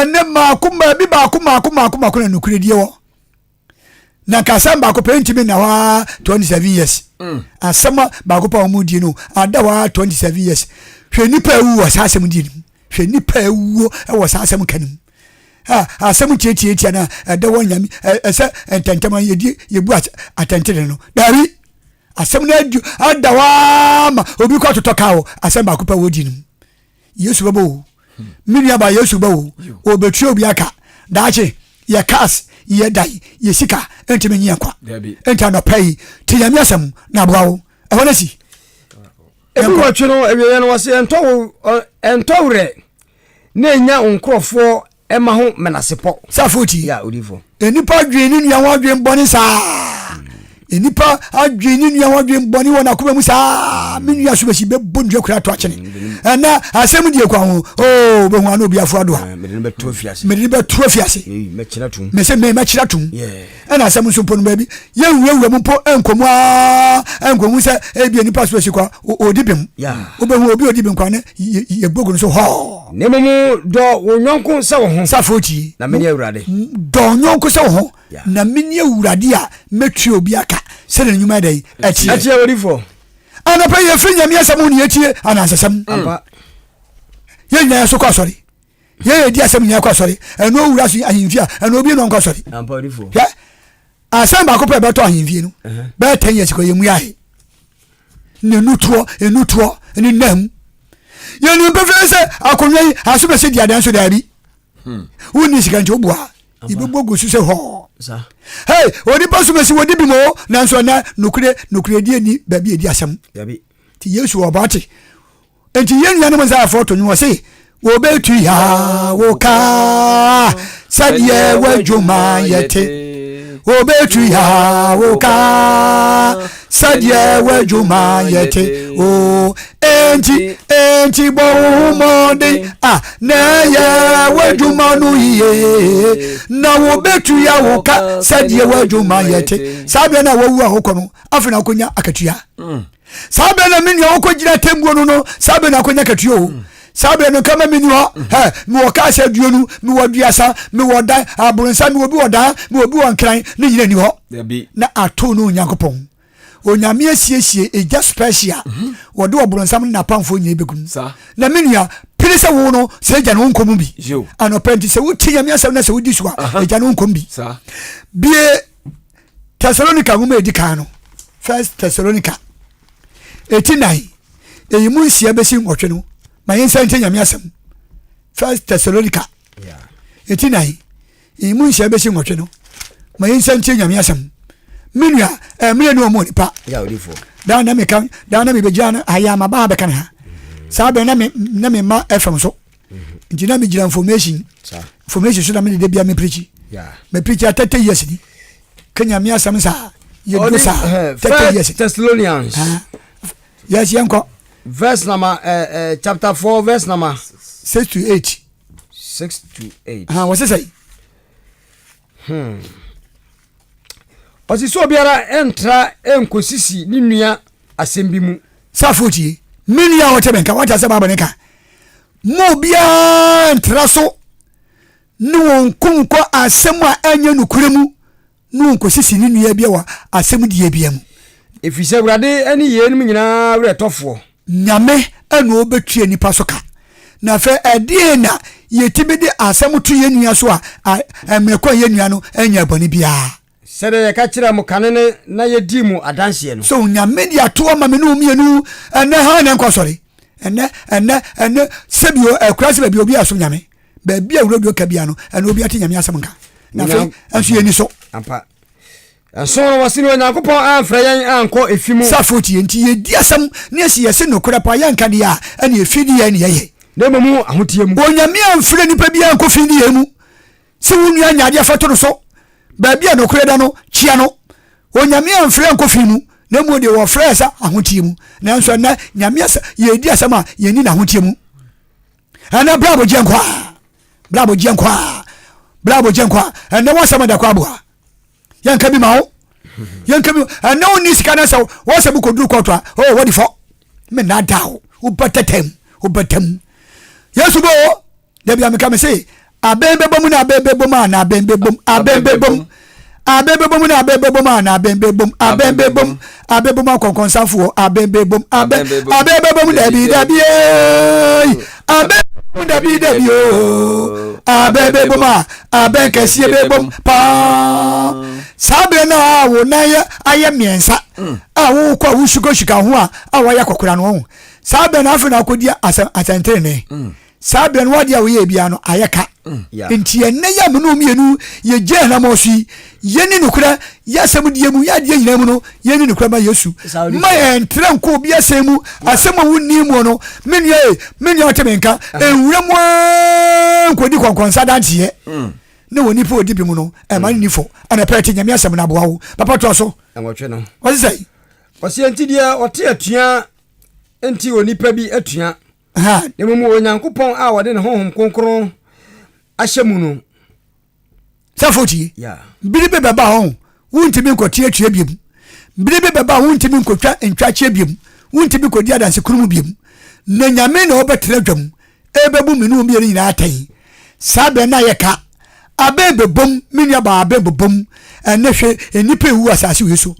ɛnɛ maako baabi baako maako maako maako na nokorɛdie wɔ na nka asɛm baako pɛ ntumi nna hɔ ara 27 years mm. asɛm baako pɛ a wɔn die no ada hɔ ara 27 years hwɛ nipa ewu wɔ saa asɛm die no mu hwɛ nipa ewuo wɔ saa asɛm ka no mu asɛm tiatiatia no a ɛda wɔ nyame ɛsɛ ntɛntɛm yɛdi yɛbu atɛntene no daabi. Asɛm no adu ada hɔ ara ma obi kɔ atotɔ kaa wɔ asɛm baako pɛ wɔdi no mu. Yesu bɛbɔ o. Me nua ba Yesu bɛ o. Ɔbɛtua obi aka. Daakye yɛ cars, yɛ dan, yɛ sika ntumi nyi yɛn kwa. Nti anɔpa yi te Nyame asɛm na aboa wo. Ɛhɔ no si. Ebi wɔtwe no awieɛ no wɔse ɛntɔ werɛ na ɛnya wo nkurɔfoɔ ɛma ho menasepɔ. Safo ti. Ya odifo. Nnipa adwene ne nua ho adwene bɔne saa. Nnipa adwene ne nua ho adwene bɔne wɔ n'akoma mu saa. Me nua so bɛsi bɛbɔ nnua kura to akyene. Ɛnɛ asɛm die kwa ho. Oo bɛhu ano obi afo adoa. Mede no bɛto afiase. Mede no bɛto afiase. Mɛkyerɛ tom. Mɛsɛ mɛ mɛkyerɛ tom. Ɛna asɛm nso mpo no baabi yɛnwurawura mu mpo nkɔmu aa nkɔmu sɛ ebi nipa so asi kwa ɔdi bem. Wobɛhu obi ɔdi bem kwa ne yɛbɔ gu no so hɔɔ. Na mmom dɔ wo yɔnko sɛ wo ho. Safo tie. Na mene Awurade. Dɔ wo yɔnko sɛ wo ho. Na mene Awurade a mɛtua obi aka sɛdeɛ ne nnwuma dɛn ɛteɛ. Ɛteɛ odifoɔ. Anɔpa yi yɛfiri Nyame asɛm ho ne yɛtie anansesɛm. Ampa. Yɛn nyinaa yɛso kɔ asɔre. Yɛn yɛdi asɛm nyinaa kɔ asɔre. Ɛno owura so ahemfie a ɛno obi na ɔnkɔ asɔre. Ampa odifoɔ. Hwɛ asɛm baako pɛ bɛtɔ ahemfie no bɛyɛ 10 years kɔ yɛn mu yɛ ahe. Ne nutoɔ enutoɔ ne nam. Yɛnim pefee sɛ akonnwa yi aso bɛsɛ di adan so daabi. Hmm. Wonni sika nti woboa. Yɛbɛbɔ gu so sɛ hɔɔ. Hey, onipa so bɛsi wɔdi bi mu o nanso ɛnɛ nokorɛ nokorɛdie ni baabi ɛdi asɛm. Nti Yesu ɔbɔ ate. Nti yɛn nuanom Israelfoɔ to nwom ɔse wɔbɛtua wo ka sɛdeɛ w'adwuma yɛ te. Wɔbɛtua wo ka sɛdeɛ w'adwuma yɛ te. O enti enti bɔ wo ho mmɔden a na ɛyɛ w'adwuma no yie na wɔbɛtua wo ka sɛdeɛ w'adwuma yɛ te. Saa berɛ no a wawu a wokɔ no afei na wokɔnya akatua. Mm. Saa berɛ na me nua wokɔgyina atemmuo no no saa berɛ na akɔnya akatua o. Mm. Saa berɛ no kama menni hɔ mm. ɛ mewɔ kaa sɛ aduonu mewɔ aduasa mewɔ dan aboronsa mewɔ bi wɔ dan mewɔ bi wɔ nkran ne nyina ni hɔ na ato no Onyankopɔn. Onyame asiesie egya special mhm. wɔde ɔboronsam ne n'apamfoɔ nyina bɛgum na me nua pere sɛ wo no sɛ agya no wonkɔ mu bi anɔpa nti sɛ wotie Nyame asɛm na sɛ wodi so a agya no wonkɔ mu bi bie Thessalonica nwoma edi kan no, First Thessalonica, eti nan, eyi mu nsia besi nwɔtwe no, ma yɛn nsa ntie Nyame asɛm. First Thessalonica, eti nan, eyi mu nsia besi nwɔtwe no, ma yɛn nsa ntie Nyame asɛm. Me nua, ɛmmerɛ ni ɔmo nipa. Daa na meka, daa na mebɛgyina no, ayɛ ama baa bɛka ne ha. Saa bɛn na me na me ma FM so. nti na megyina information information so na mede da bia me preachi me preachi a 30 years ni ka nyame asɛm saa yɛduro saa 30 years Thessalonians yes yɛnkɔ verse number uh, uh, chapter 4 verse number 6 to 8 6 to 8 uh, wɔ sɛ sɛ hmm. Ɔse sɛ obiara ntra nkosisi ne nua asɛm bi mu. Safo tie, me nua a ɔte me nka, wate asɛm Bible no ka? Mo obiara ntra so ne wɔn nko nkɔ asɛm a ɛnyɛ nokorɛ mu ne wɔn nkosisi ne nua bi wɔ asɛm die bia mu. Ɛfiri sɛ Awurade ne yeinom nyinaa werɛtɔfoɔ. Nyame na ɔbɛtua nnipa so ka. Na afei ɛdeɛn na yɛtumi de asɛm to yɛn nua so a mmerɛ kɔ a yɛn nua no nyɛɛ bɔne biara? Sɛdeɛ yɛka kyerɛɛ mo kane no na yɛdii mo adanseɛ no. So Nyame de ato ama me ne wo mmienu ɛnɛ hann na nkɔ asɔre ɛnɛ ɛnɛ ɛnɛ sɛbio ɛkura sɛ baabi obi asom Nyame baabi a wuraduo ka bia no ɛnɛ obi ate Nyame asɛm nka na afei nso yɛni so. Ampa. Nso no wɔse no Onyankopɔn amfrɛ yɛn ankɔ efi mu. Safoɔ tie, nti yɛdi asɛm ne yɛsi yɛse nokorɛ paa yɛnka deɛ a ɛne efi ne yɛn ne yɛyɛ. Na mmom ahoteɛ mu. Onyame amfrɛ nipa biara ankɔ fi ne yɛn mu. Sɛ wo nua nya adeɛ fa to no so. Baabi a nokorɛ da no, kyia no. Onyame amfrɛ ankɔ fi mu, na mmom deɛ wɔfrɛɛ sɛ ahoteɛ mu. Nanso ɛnnɛ, Nyame asɛ, yɛdi asɛm a yɛnni n'ahoteɛ mu. Ɛnnɛ, bra abɔgyeɛ nkoa, bra abɔgyeɛ nkoa, bra abɔgyeɛ nkoa. Ɛnnɛ, wɔasɛm da kɔ aboa. Yɛnka bi ma wo. Yɛnka bi. Ɛnnɛ wonni sika na sɛ wɔsɛ bi kɔduru kɔɔto a, oh, wɔdi fɔ. Me na da wo. Wobɛtɛtɛm, wobɛtɛm. Yesu bɔ o. Dabi a meka me se, abɛn bɛbɔ mu na abɛn bɛbɔ mu a na abɛn bɛbɔ mu, abɛn bɛbɔ mu. Abɛn bɛbɔ mu na abɛn bɛbɔ mu a na abɛn bɛbɔ mu, abɛn bɛbɔ mu. Abɛn bɛbɔ mu akɔnkɔnsafoɔ, abɛn bɛbɔ mu, abɛn abɛn bɛbɔ mu dabi dabi ee. Abɛn. Dabi dabi oo, abɛn bɛbom a, abɛn kɛseɛ bɛbom paa. Saa berɛ no a wo nan yɛ ayɛ mmiɛnsa a wokɔ a wosukahyika ho a a wɔayɛ akɔkora no ho. Saa berɛ no afei na akɔdi asɛm asɛntenenee. Saa berɛ no wadeɛ a woyɛɛ biara no ayɛ ka. Nti ɛnnɛ yi a me ne wo mmienu yɛgyina anammɔn so yi, yɛnni nokorɛ, yɛ asɛm die mu, yɛ adeɛ nyinaa mu no, yɛnni nokorɛ ma Yesu. Ma yɛntra nkɔ obi asɛm mu, asɛm a wonni muo no, me nua e, me nua wote me nka, nwura mu ara nkɔdi kɔnkɔnsa adanseɛ. Ne wɔ nipa ɔdi bi mu no, ɛma no nni fɔ. Anɔpa ɛte Nyame asɛm no aboa wo. Papa toa so. Nwɔtwe no. Ɔse sɛn? Ɔse enti deɛ ɔte atua nti onipa bi atua. Na mmom Onyankopɔn a ɔde ne Honhom Kronkron ahyɛ mu no. Sɛ fotie, bere bi bɛba hɔ wontumi nkɔteatua biom. Bere bi bɛba wontumi nkɔtwa ntwakyeɛ biom. Wontumi kɔdi adanse koro mu biom. Na Nyame na ɔbɛtena dwam ɛbɛbu me ne wo mmienu nyinaa atɛn. Saa bɛn na yɛka abɛn bɛbom, me nua baa abɛn bɛbom. Ɛnɛ hwɛ nnipa ewu asase wei so.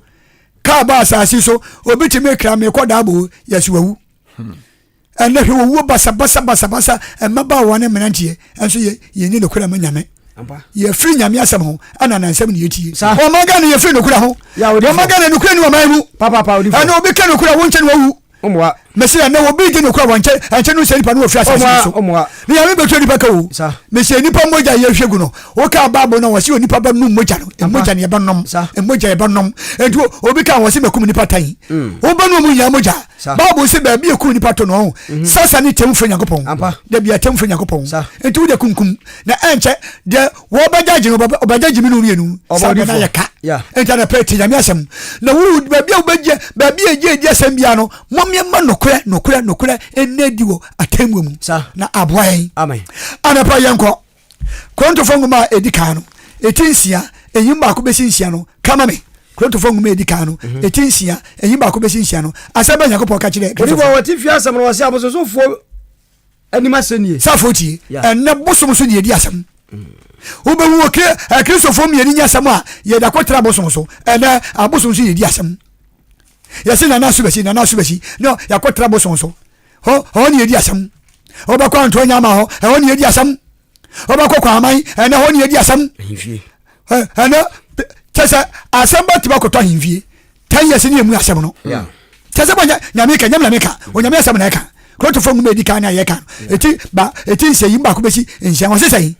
Kaa ba asase so, obi tumi kra mekɔ daabo yɛsi wawu. Ɛnɛ hwɛ owuo basabasa basabasa mmabaawa ne mmeranteɛ nso yɛ yɛnni nokorɛ ma nyame yɛfiri nyame asɛm ho ɛna nansɛm ne yɛtie ɔman Ghana yɛfiri nokorɛ ho ɔman Ghana nokorɛ ni ɔman mu ɛna obi ka nokorɛ wo nkyɛ ne wawu mese ɛnɛ obi gye nokorɛ wɔ nkyɛ ɛnkyɛ no sɛ nipa no wɔfiri asase so ne nyame bɛtua nipa ka o mese nipa mogya yɛhwɛ gu no Wokaa Bible no a wɔse onipa bɛnom mogya no, mogya ne yɛbɛnom, mogya yɛbɛnom. Enti obi ka wɔse makum nipa tan. Mm. Wobɛnom mu nyinaa mogya. Bible sɛ baabi ekum nipa to no ho. Mhm. Sasa ne tem firi Nyankopɔn. Da bi atem firi Nyankopɔn. Enti wode kunkum na ɛnkyɛ deɛ wɔbɛgya gye no ɔbɛgya gye me no mmienu. Saa bɛ na yɛ ka. Enti anapa ti Nyame asɛm. Na wo baabi a wobɛgye baabi a egye edi asɛm biara no, mommɛma nokorɛ nokorɛ nokorɛ ɛnna adi wɔ atemmuo mu. Na aboa yɛn. Anapa yɛnkɔ. Korintofo nwoma a edi kan no, eti nsia, enyim baako besi nsia no, ka ma me. Korintofo nwoma a edi kan no, mhm. eti nsia, enyim baako besi nsia no, asɛm bɛ Nyankopɔn ka kyerɛ Kristofo. Onipa wɔte fie asɛm no wɔse abosonsomfoɔ anim asɛm nie. Safo tie, ɛnnɛ bosom so ne yɛdi asɛm. Mm. Wobɛhu wɔ Kristofoɔ mmienu nyɛ asɛm a yɛde akɔtra abosom so. Ɛnnɛ abosom so yɛdi asɛm. Yɛse nana so bɛsi, nana so bɛsi, na yɛakɔtra bosom so. Hɔ, hɔ ne yɛdi asɛm. Wobɛkɔ antoa nyama hɔ, ɛhɔ ne yɛdi asɛm. Wobɛkɔ kwaman, ɛnɛ hɔ ne yɛdi asɛm. Ɛnɛ, kyɛ sɛ asɛm bɛtumi akɔtɔ ahemfie. 10 years ne yɛmu asɛm no. Kyɛ sɛ bɔnyɛ nyame ka, nyame na meka, onyame asɛm na ɛka. Kurotofo nwoma ɛdi kan na yɛka. Ɛti ba, ɛti nsɛyi baako bɛsi nhyɛn, wɔse sɛn?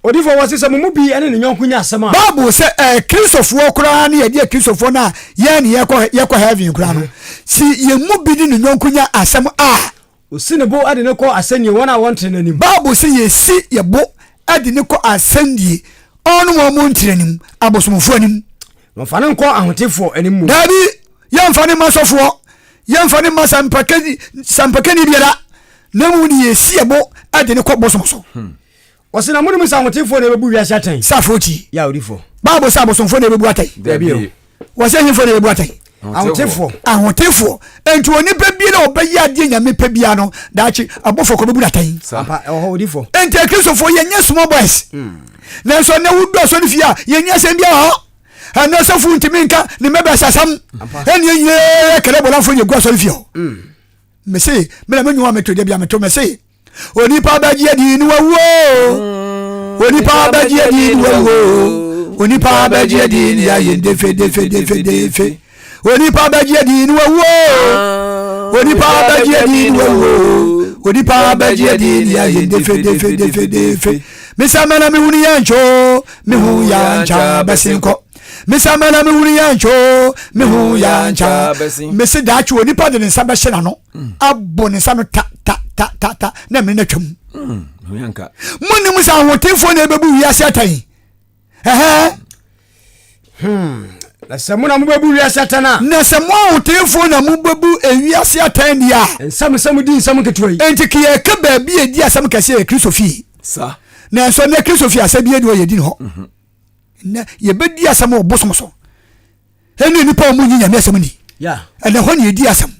Odiyifoɔ wɔ se sɛ mo mu bi ne ne yɔnko nya asɛm a. Bible sɛ ɛɛ Kristofoɔ koraa ne yɛde yɛ Kristofoɔ no a yɛn ne yɛkɔ yɛkɔ heaven koraa no, si yɛn mu bi ne ne yɔnko nya asɛm a. Osi ne bo de no kɔ asɛnnie wɔn a wɔntere no anim. Bible sɛ yɛsi yɛ bo de no kɔ asɛnnie ɔnom wɔn montere anim, abosomfoɔ anim. Na ɔmfa no nkɔ ahotefoɔ anim mu. Daabi, yɛmfa no mma sɔfoɔ, yɛmfa no mma sampakani sampakani biara, na mmom de yɛsi yɛ bo de no kɔ bosom so. Hmm. Ɔse na monim sɛ ahotefoɔ na ɛbɛbu wiase atɛn. Safoɔ ti. Yɛ awudifoɔ. Bible sɛ abosomfoɔ na ɛbɛbu atɛn. Dabi o. Wɔsɛ hefoɔ na ɛbɛbu atɛn. Ahotefoɔ. Ahotefoɔ. Enti onipa biara a ɔbɛyɛ adeɛ nyame pɛ biara no daakye abɔfoɔ kɔ bɛbu no atɛn. Ampa ɛwɔ hɔ odifoɔ. Enti akristofoɔ yɛnyɛ small boys. Hmm. Nanso ɛnɛ wodu asɔre fie a yɛnyɛ asɛm biara hɔ. Ɛnɛ sɔfo ntumi nka ne mmɛbɛsɛ asɛm. Ɛnneɛ nyinaa kɛlɛ bɔlamfoɔ na ɛgu asɔre fie hɔ. Hmm. Mese mena me nwa meto deɛ bia meto mese Onipa bɛgye adi ne wawuo. Onipa bɛgye adi ne wawuo. Onipa bɛgye adi ne yɛayɛ defe defe defe defe. Onipa bɛgye adi ne wawuo. Onipa bɛgye adi ne wawuo. Onipa bɛgye adi ne yɛayɛ defe defe defe defe. Mesa mɛna mehunu yɛn nkyoo, mehu yɛn nkyɛ bɛsen kɔ. Mesa mɛna mehunu yɛn nkyoo, mehu yɛn nkyɛ. Mese daakye onipa de ne nsa bɛhyɛ n'ano. mm. abɔ ne nsa no ta ta ta ta ta na mmiri no atwam mm, monim sɛ ahotefoɔ na ɛbɛbu wiase atɛn ɛhɛ hmm. na sɛ mo na mobɛbu wiase atɛn a na sɛ mo ahotefoɔ na mobɛbu ewiase atɛn deɛ a nsɛm sɛ modi nsɛm nketewa yi enti keyɛka baabi a ɛdi asɛm kɛseɛ yɛ kristo fie nanso nɛ kristo fie asɛ bi adi hɔ yɛdi ne hɔ mhm. Nnɛ yɛbɛdi asɛm wɔ bosom so ɛne nnipa a wɔnyi nyame asɛm ni ɛnɛ hɔ ne yɛdi asɛm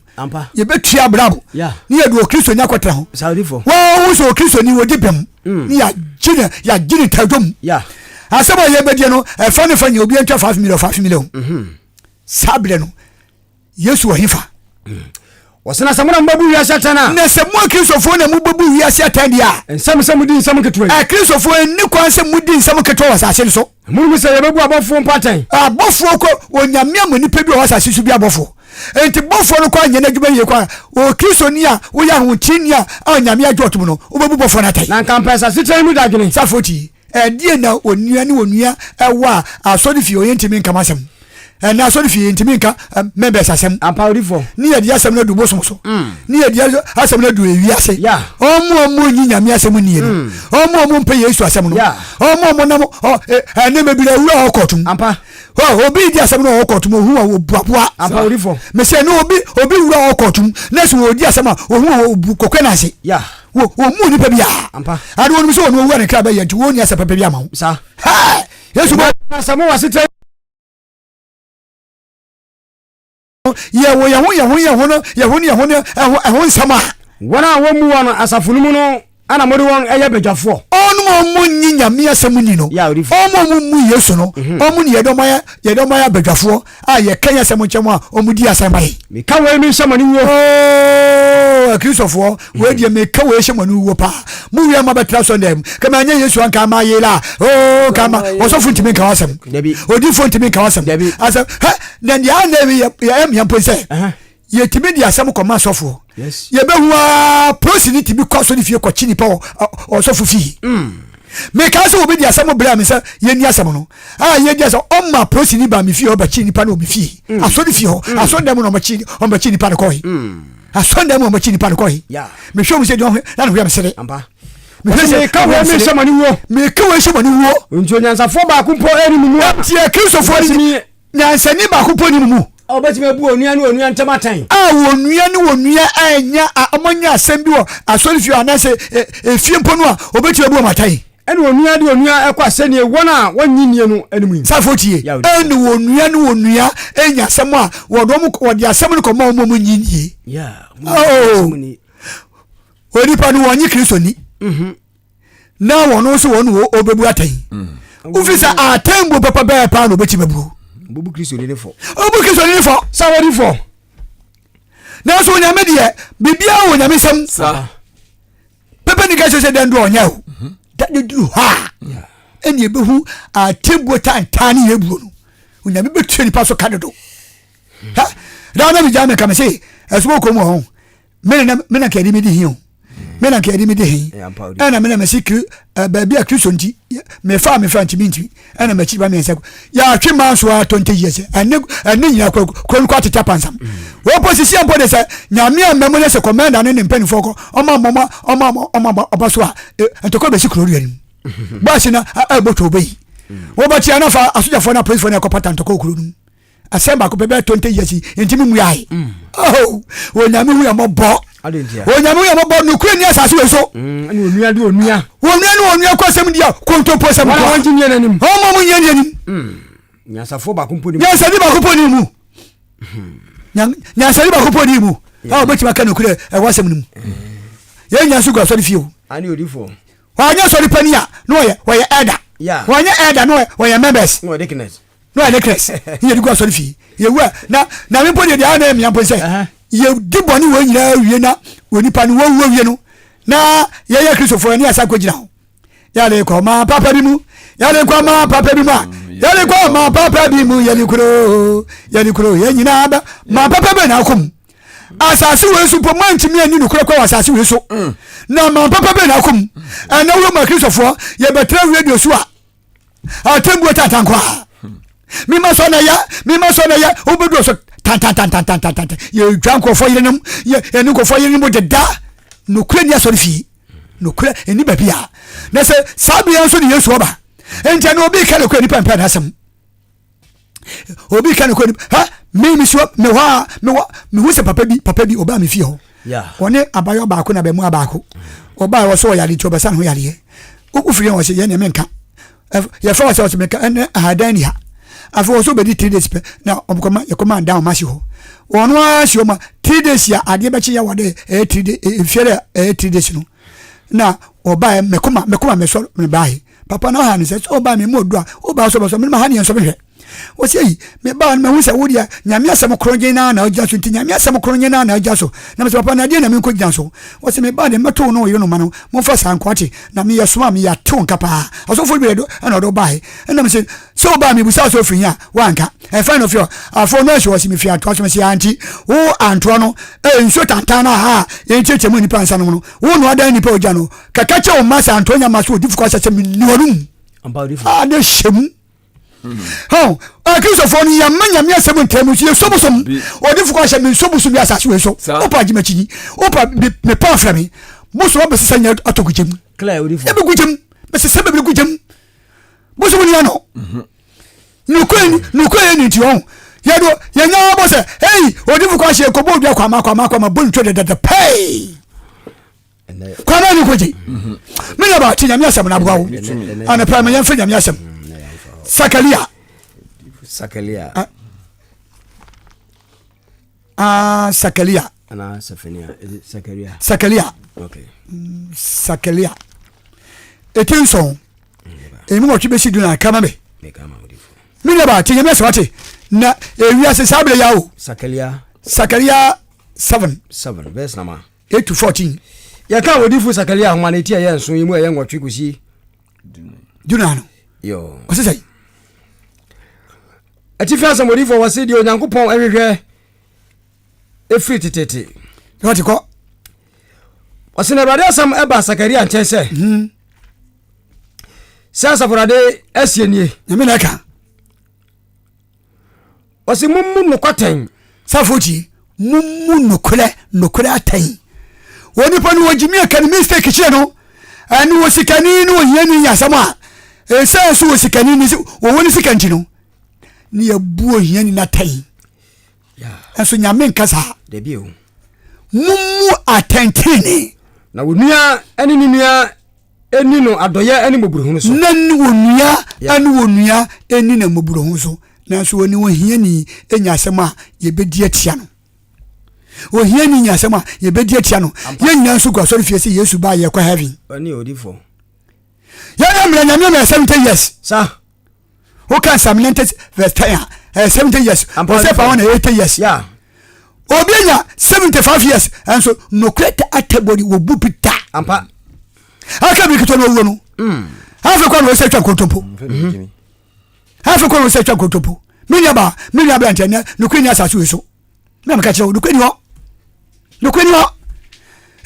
yɛbɛtua abrabo ne yɛde okristoni akɔtena ho wɔhu sɛ okristoni wɔdi bɛm mm. ne yɛagye ne tadwom asɛm a yɛbɛdie no ɛfa ne fa nyɛ obi ntua 5 million 5 million mm-hmm. saa berɛ no yesu wɔ hefa mm. Wɔse na sɛ mo na mobɛbu wiase atɛn a. Na sɛ mo Akristofoɔ na mobɛbu wiase atɛn deɛ a. Ɛnsɛ mo sɛ modi nsɛm nketewa yi. Akristofoɔ, ɛnni kwan sɛ modi nsɛm nketewa wɔ asase no so. Na monim sɛ yɛbɛbu abɔfoɔ mpo atɛn. Abɔfoɔ kɔ, Onyame ama nipa bi wɔ asase so bi abɔfoɔ. Enti bɔfoɔ no kɔ anyɛ n'adwuma yie kɔ a, Okristoni a woyɛ ahoteeni a Onyame agye ɔtom no, wobɛbu bɔfoɔ no atɛn. Na nka mpɛ asasekyerɛ yi mu dadwene. Safoɔ ti. Ɛdeɛn na onua ne onua wɔ a asɔrefie hɔ yɛntumi nka m'asɛm? Ɛnɛ asɔrefie yɛntumi nka members asɛm. Ampa odifoɔ. Ne yɛde asɛm no adu bosom so. Ne yɛde asɛm no adu ewiase. Ɔmo a ɔmo nyi Nyame asɛm nnie no. Ɔmo a ɔmo mpɛ Yesu asɛm no. Ɔmo a ɔmo nam ɛnɛ mebiri awura hɔ kɔɔto mu. Ampa. Obi di asɛm no wɔ kɔɔto mu ohu a obuaboa. Ampa odifoɔ. Mesɛ ne obi obi wura hɔ kɔɔto mu na sɛ ɔdi asɛm a ohu a obu kɔkɔ n'ase. Wo wɔn mu nipa biara. Ampa. Ade wɔn sɛ wɔn owura ne kra bɛyɛ nti wɔn ni asɛ pɛpɛ bi ama wo. Sa. Hɛɛ Yesu bɔ. Na sɛ mo wɔ asetena. Yɛ wɔ yɛn ho yɛn ho yɛn ho no yɛn ho ne yɛn ho ne ɛho ɛho nsɛm a. Wɔn a wɔmmu wɔn asafo no mu no ana mode wɔn yɛ badwafoɔ. Wɔn a wɔnnye Nyame asɛm nni no, wɔn a wɔmmu Yesu no, wɔn ne yɛde wɔn ayɛ yɛde wɔn ayɛ abadwafoɔ a yɛka yɛn asɛm nkyɛn wɔn a wɔdi asɛm ma yɛn. Meka wei mehyɛ mo aniwuo. Oo, Akristofoɔ, wei deɛ meka wei hyɛ mo aniwuo paa. Mo wie ma bɛtra sɔnda mu. Kama anyɛ Yesu anka ama yela. Oo, kama ɔsɔfo ntumi nka w'asɛm. Odifoɔ ntumi nka w'asɛm. Asɛm, hɛ, na deɛ ana yɛ yɛ mmea mpo sɛ. Yɛtumi de asɛm kɔma asɔfoɔ. Yɛbɛhu ara polisini tumi kɔ asɔre fie kɔkye nipa wɔ ɔsɔfo fie. Mm. Mekaa sɛ obi de asɛm brɛ me sɛ yɛnni asɛm no. A yɛdi asɛm ɔma polisini ba me fie ɔbɛkye nipa no wɔ me fie. Mm. Asɔre fie hɔ. Mm. Asɔre dɛm na ɔbɛkye ɔbɛkye nipa no kɔe. Asɔre dɛm na ɔbɛkye nipa no kɔe. Mehwɛ mu sɛ deɛ ɔhwɛ na ne ho yɛ me sere. Mehwɛ sɛ meka wei mehyɛ mo aniwuo. Meka wei hyɛ mo aniwuo. Nti onyansafoɔ baako mpo ɛni mo mu a. Nti Akristofoɔ ni Nyansani baako mpo nni mo mu. A wɔbɛtumi abu onua ne onua ntam atɛn. A onua ne onua anya a wɔanya asɛm bi wɔ asɔrefie anaasɛ efie mpo no a, wɔbɛtumi abu wɔn atɛn. Ɛne onua de onua kɔ asɛnnie wɔn a wɔnnye nnie no anim yi. Saafo tie, ɛne onua ne onua anya asɛm a wɔde wɔn wɔde asɛm no kɔma wɔn a wɔnnye nnie. Oh, onipa no wɔnnye Kristo ni. Mhm. na wɔn nso wɔn wɔ ɔbɛbu atɛn mm. wofi sɛ atɛn bu papa bɛɛ paa na ɔbɛkyi bɛbuo ɔbɛbu kristoni ne fɔ ɔbɛbu kristoni ne fɔ sɛ wɔde fɔ nanso onyame deɛ biribiara wɔ onyame nsɛm pɛpɛ ni ka kyerɛ sɛ dɛn do ɔnyɛ o mhm. da ne duru hɔ a ɛne ɛbɛhu atɛmbuo tantaa ne yɛbuo no onyame bɛtua nipa so ka dodo daa na megya meka me se ɛsoma kɔm wɔ ho me na me na nka yɛde me di he o me na nka yɛde me di he ɛna me na mesi kiri baabi a kristo nti mefa mefa nti mi nti ɛna m'akyi ba mmiɛnsa yɛatwe maa nso a 20 years ɛne ɛne nyina kuro kuro no kɔ atete apansam wɔn po sisi mpo de sɛ nyame a mmamu ne sɛ kɔmɛnda ne ne mpanimfoɔ kɔ ɔma ɔma ɔma ɔma ɔba so a ntɔkwa bɛsi kuro no anim bɔɔsi na ɛbɔ twɛ ɔbɛyi wɔbɛkyia na fa asogyafoɔ na apolisifoɔ na ɛkɔpata ntɔkwa kuro no mu asɛm baako pɛ bɛyɛ 20 years yi ntimi mu yae mm. oh, onyame hu yɛ mɔbɔ onyame hu yɛ mɔbɔ nokura ni asase wei so mm, onua de onua onua ne onua kɔ asɛm di a kontompo asɛm kɔ ɔma mo nyɛ ni anim mm. nyansafoɔ baako mpo ni mu nyansani baako mpo ni mu nyansani baako mpo ni mu a wɔbɛtumi aka nokorɛ ɛwɔ asɛm no mu yɛn nya nso gu asɔre fie o wɔanyɛ asɔre pani a na wɔyɛ wɔyɛ ɛda wɔnyɛ ɛda na wɔyɛ members na ɔyɛ necklace ne yɛde gu asɔre fie yɛwu a na na me mpo deɛ deɛ ayɛ na ɛmea mpo sɛ yɛdi bɔne wɔ nyinaa wie na onipa no wɔwu awie no na yɛyɛ kristofoɔ ne yɛasa kɔgyina hɔ yɛde kɔ ma papa bi mu yɛde kɔ ma papa bi mu a yɛde kɔ ma papa bi mu yɛde kuro yɛde kuro yɛn nyinaa bɛ ma papa bɛ na akɔ mu asase wei so mpo mantumi ani nokorɛ kɔ wɔ asase wei so mm. na ma papa bɛ na akɔ mu ɛnɛ wɔ ma kristofoɔ yɛbɛtena radio so a atembuo tantan koraa mema sɔ na yɛ mema sɔ na yɛ wobɛdu so tantantantantantantan yɛdwa nkurɔfoɔ yerenom yɛne nkurɔfoɔ yerenom deda nokorɛ ni asɔre fie nokorɛ ɛni baabi a na sɛ saa bea nso ne yesu ɔba nti ɛne obi ka nokorɛ nipa mpɛ n'asɛm obi ka nokorɛ nipa ha me me suo me hɔ a mewɔ mehu sɛ papa bi papa bi ɔbaa me fie hɔ ɔne abayɔ baako na bɛmu baako ɔbaa wɔ so ɔyare nti ɔbɛsa ne ho yareɛ wofiri yɛn wɔ sɛ yɛn deɛ menka yɛfrɛ wɔ sɛ ɔsɛ menka ɛnɛ ahadan ni ha afei wɔ so bɛdi three days pɛ na ɔmkɔma yɛkɔma dan ɔma si hɔ wɔn ara si ɔma three days a adeɛ bɛkye yɛ wɔ dɛ ɛyɛ three days mfie dɛ ɛyɛ three days no na ɔbaa mɛkoma mɛkoma mɛsɔ mɛbaa papa na ɔha ne sɛ sɛ ɔbaa mi mu odu a ɔbaa sɔ bɛsɔ mɛma ha ne yɛn sɔ mehwɛ. Ɔse ei, mebaa no mahu sɛ wo deɛ Nyame asɛm korɔngyen no ara na wogyina so nti Nyame asɛm korɔngyen no ara na wogyina so. Na mese papa na ɛdeɛn na menkɔ gyina so? Ɔse mebaa deɛ mɛto wo ne wo yere no mma no momfa saa nko ate na meyɛ soma a meyɛ atew nka paa. Asɔfoɔ no bi na ɛna ɔde wo baeɛ. Ɛna mese sɛ wobaa mebusaa sɛ ofiri he a woanka. Ɛfa na ofiri hɔ? Afo no ahyi ɔse mefiri Antoa so. Mese aunty wo Antoa no eh, nsuo tantan no a yɛnkyerɛkyerɛ mu nnipa nsa nom no wo na wadan nnipa ogya no. Kɛkɛ kyɛ wo mma sɛ Antoa nya mma so odifo kɔ ahyɛ sɛ menni hɔ no mu. A na ɛhyɛ mu. Hɔn, Akristofoɔ no, yɛmma Nyame asɛm ntaa mu nso, yɛsɔ bosom. Ɔdifo kɔ ahyɛ me nsɔ bosom bi asase wei so. Wopa agye m'akyi, wopa mepa afrɛ me. Bosom abɛsesa nyɛ atɔ gu gyam. Ɛbɛgu gu gyam, bɛsesa bɛbere gu gyam. Bosom ni ano. Nukwe nukwe yɛ ni nti ɔn. Yɛdo yɛnya bɔ sɛ, hey, ɔdifo kɔ ahyɛ kɔbɔ odua kwama kwama kwama bɔ ntwa dɛdɛdɛ pɛi. Kwame ne kogye me nua ba te nyame asɛm na aboa wo anɔpa ma yɛmfa nyame asɛm sakalia sakalia ah, ah sakalia sakalia okay. Sakalia ɛti nsɔn ɛmu wɔtwe bɛsi du na kama me me nua ba te nyame asɛm ate na ewiase saa berɛ ya o sakalia sakalia 7 7 verse number 8 to 14. Yɛka odifo Sakaria nhoma no eti a ɛyɛ nson yi mu a ɛyɛ nwɔtwe kosi dunan no. Yo. Ɔsɛ sɛ. Atifi asɛm odifo wɔ se deɛ Onyankopɔn hwehwɛ efiri tetete. Wɔte kɔ. Ɔsɛ na Awurade asɛm ɛba Sakaria nkyɛn sɛ. Sɛ asafo Awurade asie nie. Nyame na ɛka. Ɔse mommu nokwa atɛn. Safo ti, mommu nokorɛ nokorɛ atɛn. Onipa no wɔgyimi aka ne mistake kyerɛ no, ɛne wɔ sikani ne ohiani nya asɛm a, ɛsiane so wɔ sikani ne wɔwɔ ne sika nti no, ne yɛbu ohiani no atɛn. Ɛnso Nyame nka saa. Mommu atɛntene. Na onua ne ne nua Ɛnni no adɔeɛ ne mmɔborɔhunu so. Na ne onua ne onua nni no mmɔborɔhunu so. Nanso ɔne ohiani nya asɛm a yɛbɛdi atia no. Ohiani nya asɛm a yɛbɛdi atia no. Yɛn nyinaa nso gu asɔre fie sɛ Yesu ba a yɛkɔ heaven. Ɔne odifoɔ. Yɛyɛ mmerɛ Nyame mmerɛ 70 years. Sa. Woka Psalm 90 verse 10 a ɛyɛ 70 years. Ɔsɛ fa wɔn na 80 years. Yeah. Obi anya 75 years ɛnso nokorɛ ta atɛbɔni wɔ bu bi da. Ampa. Aka bi ketewa na owuo no. Afei kɔ na wɔsɛ twa nkontompo. Afei kɔ na wɔsɛ twa nkontompo. Me nua ba, me nua aberante ɛnɛ nokorɛ ni asase wei so. Me na meka kyerɛ wo nokorɛ ni hɔ. Nokorɛ ni hɔ.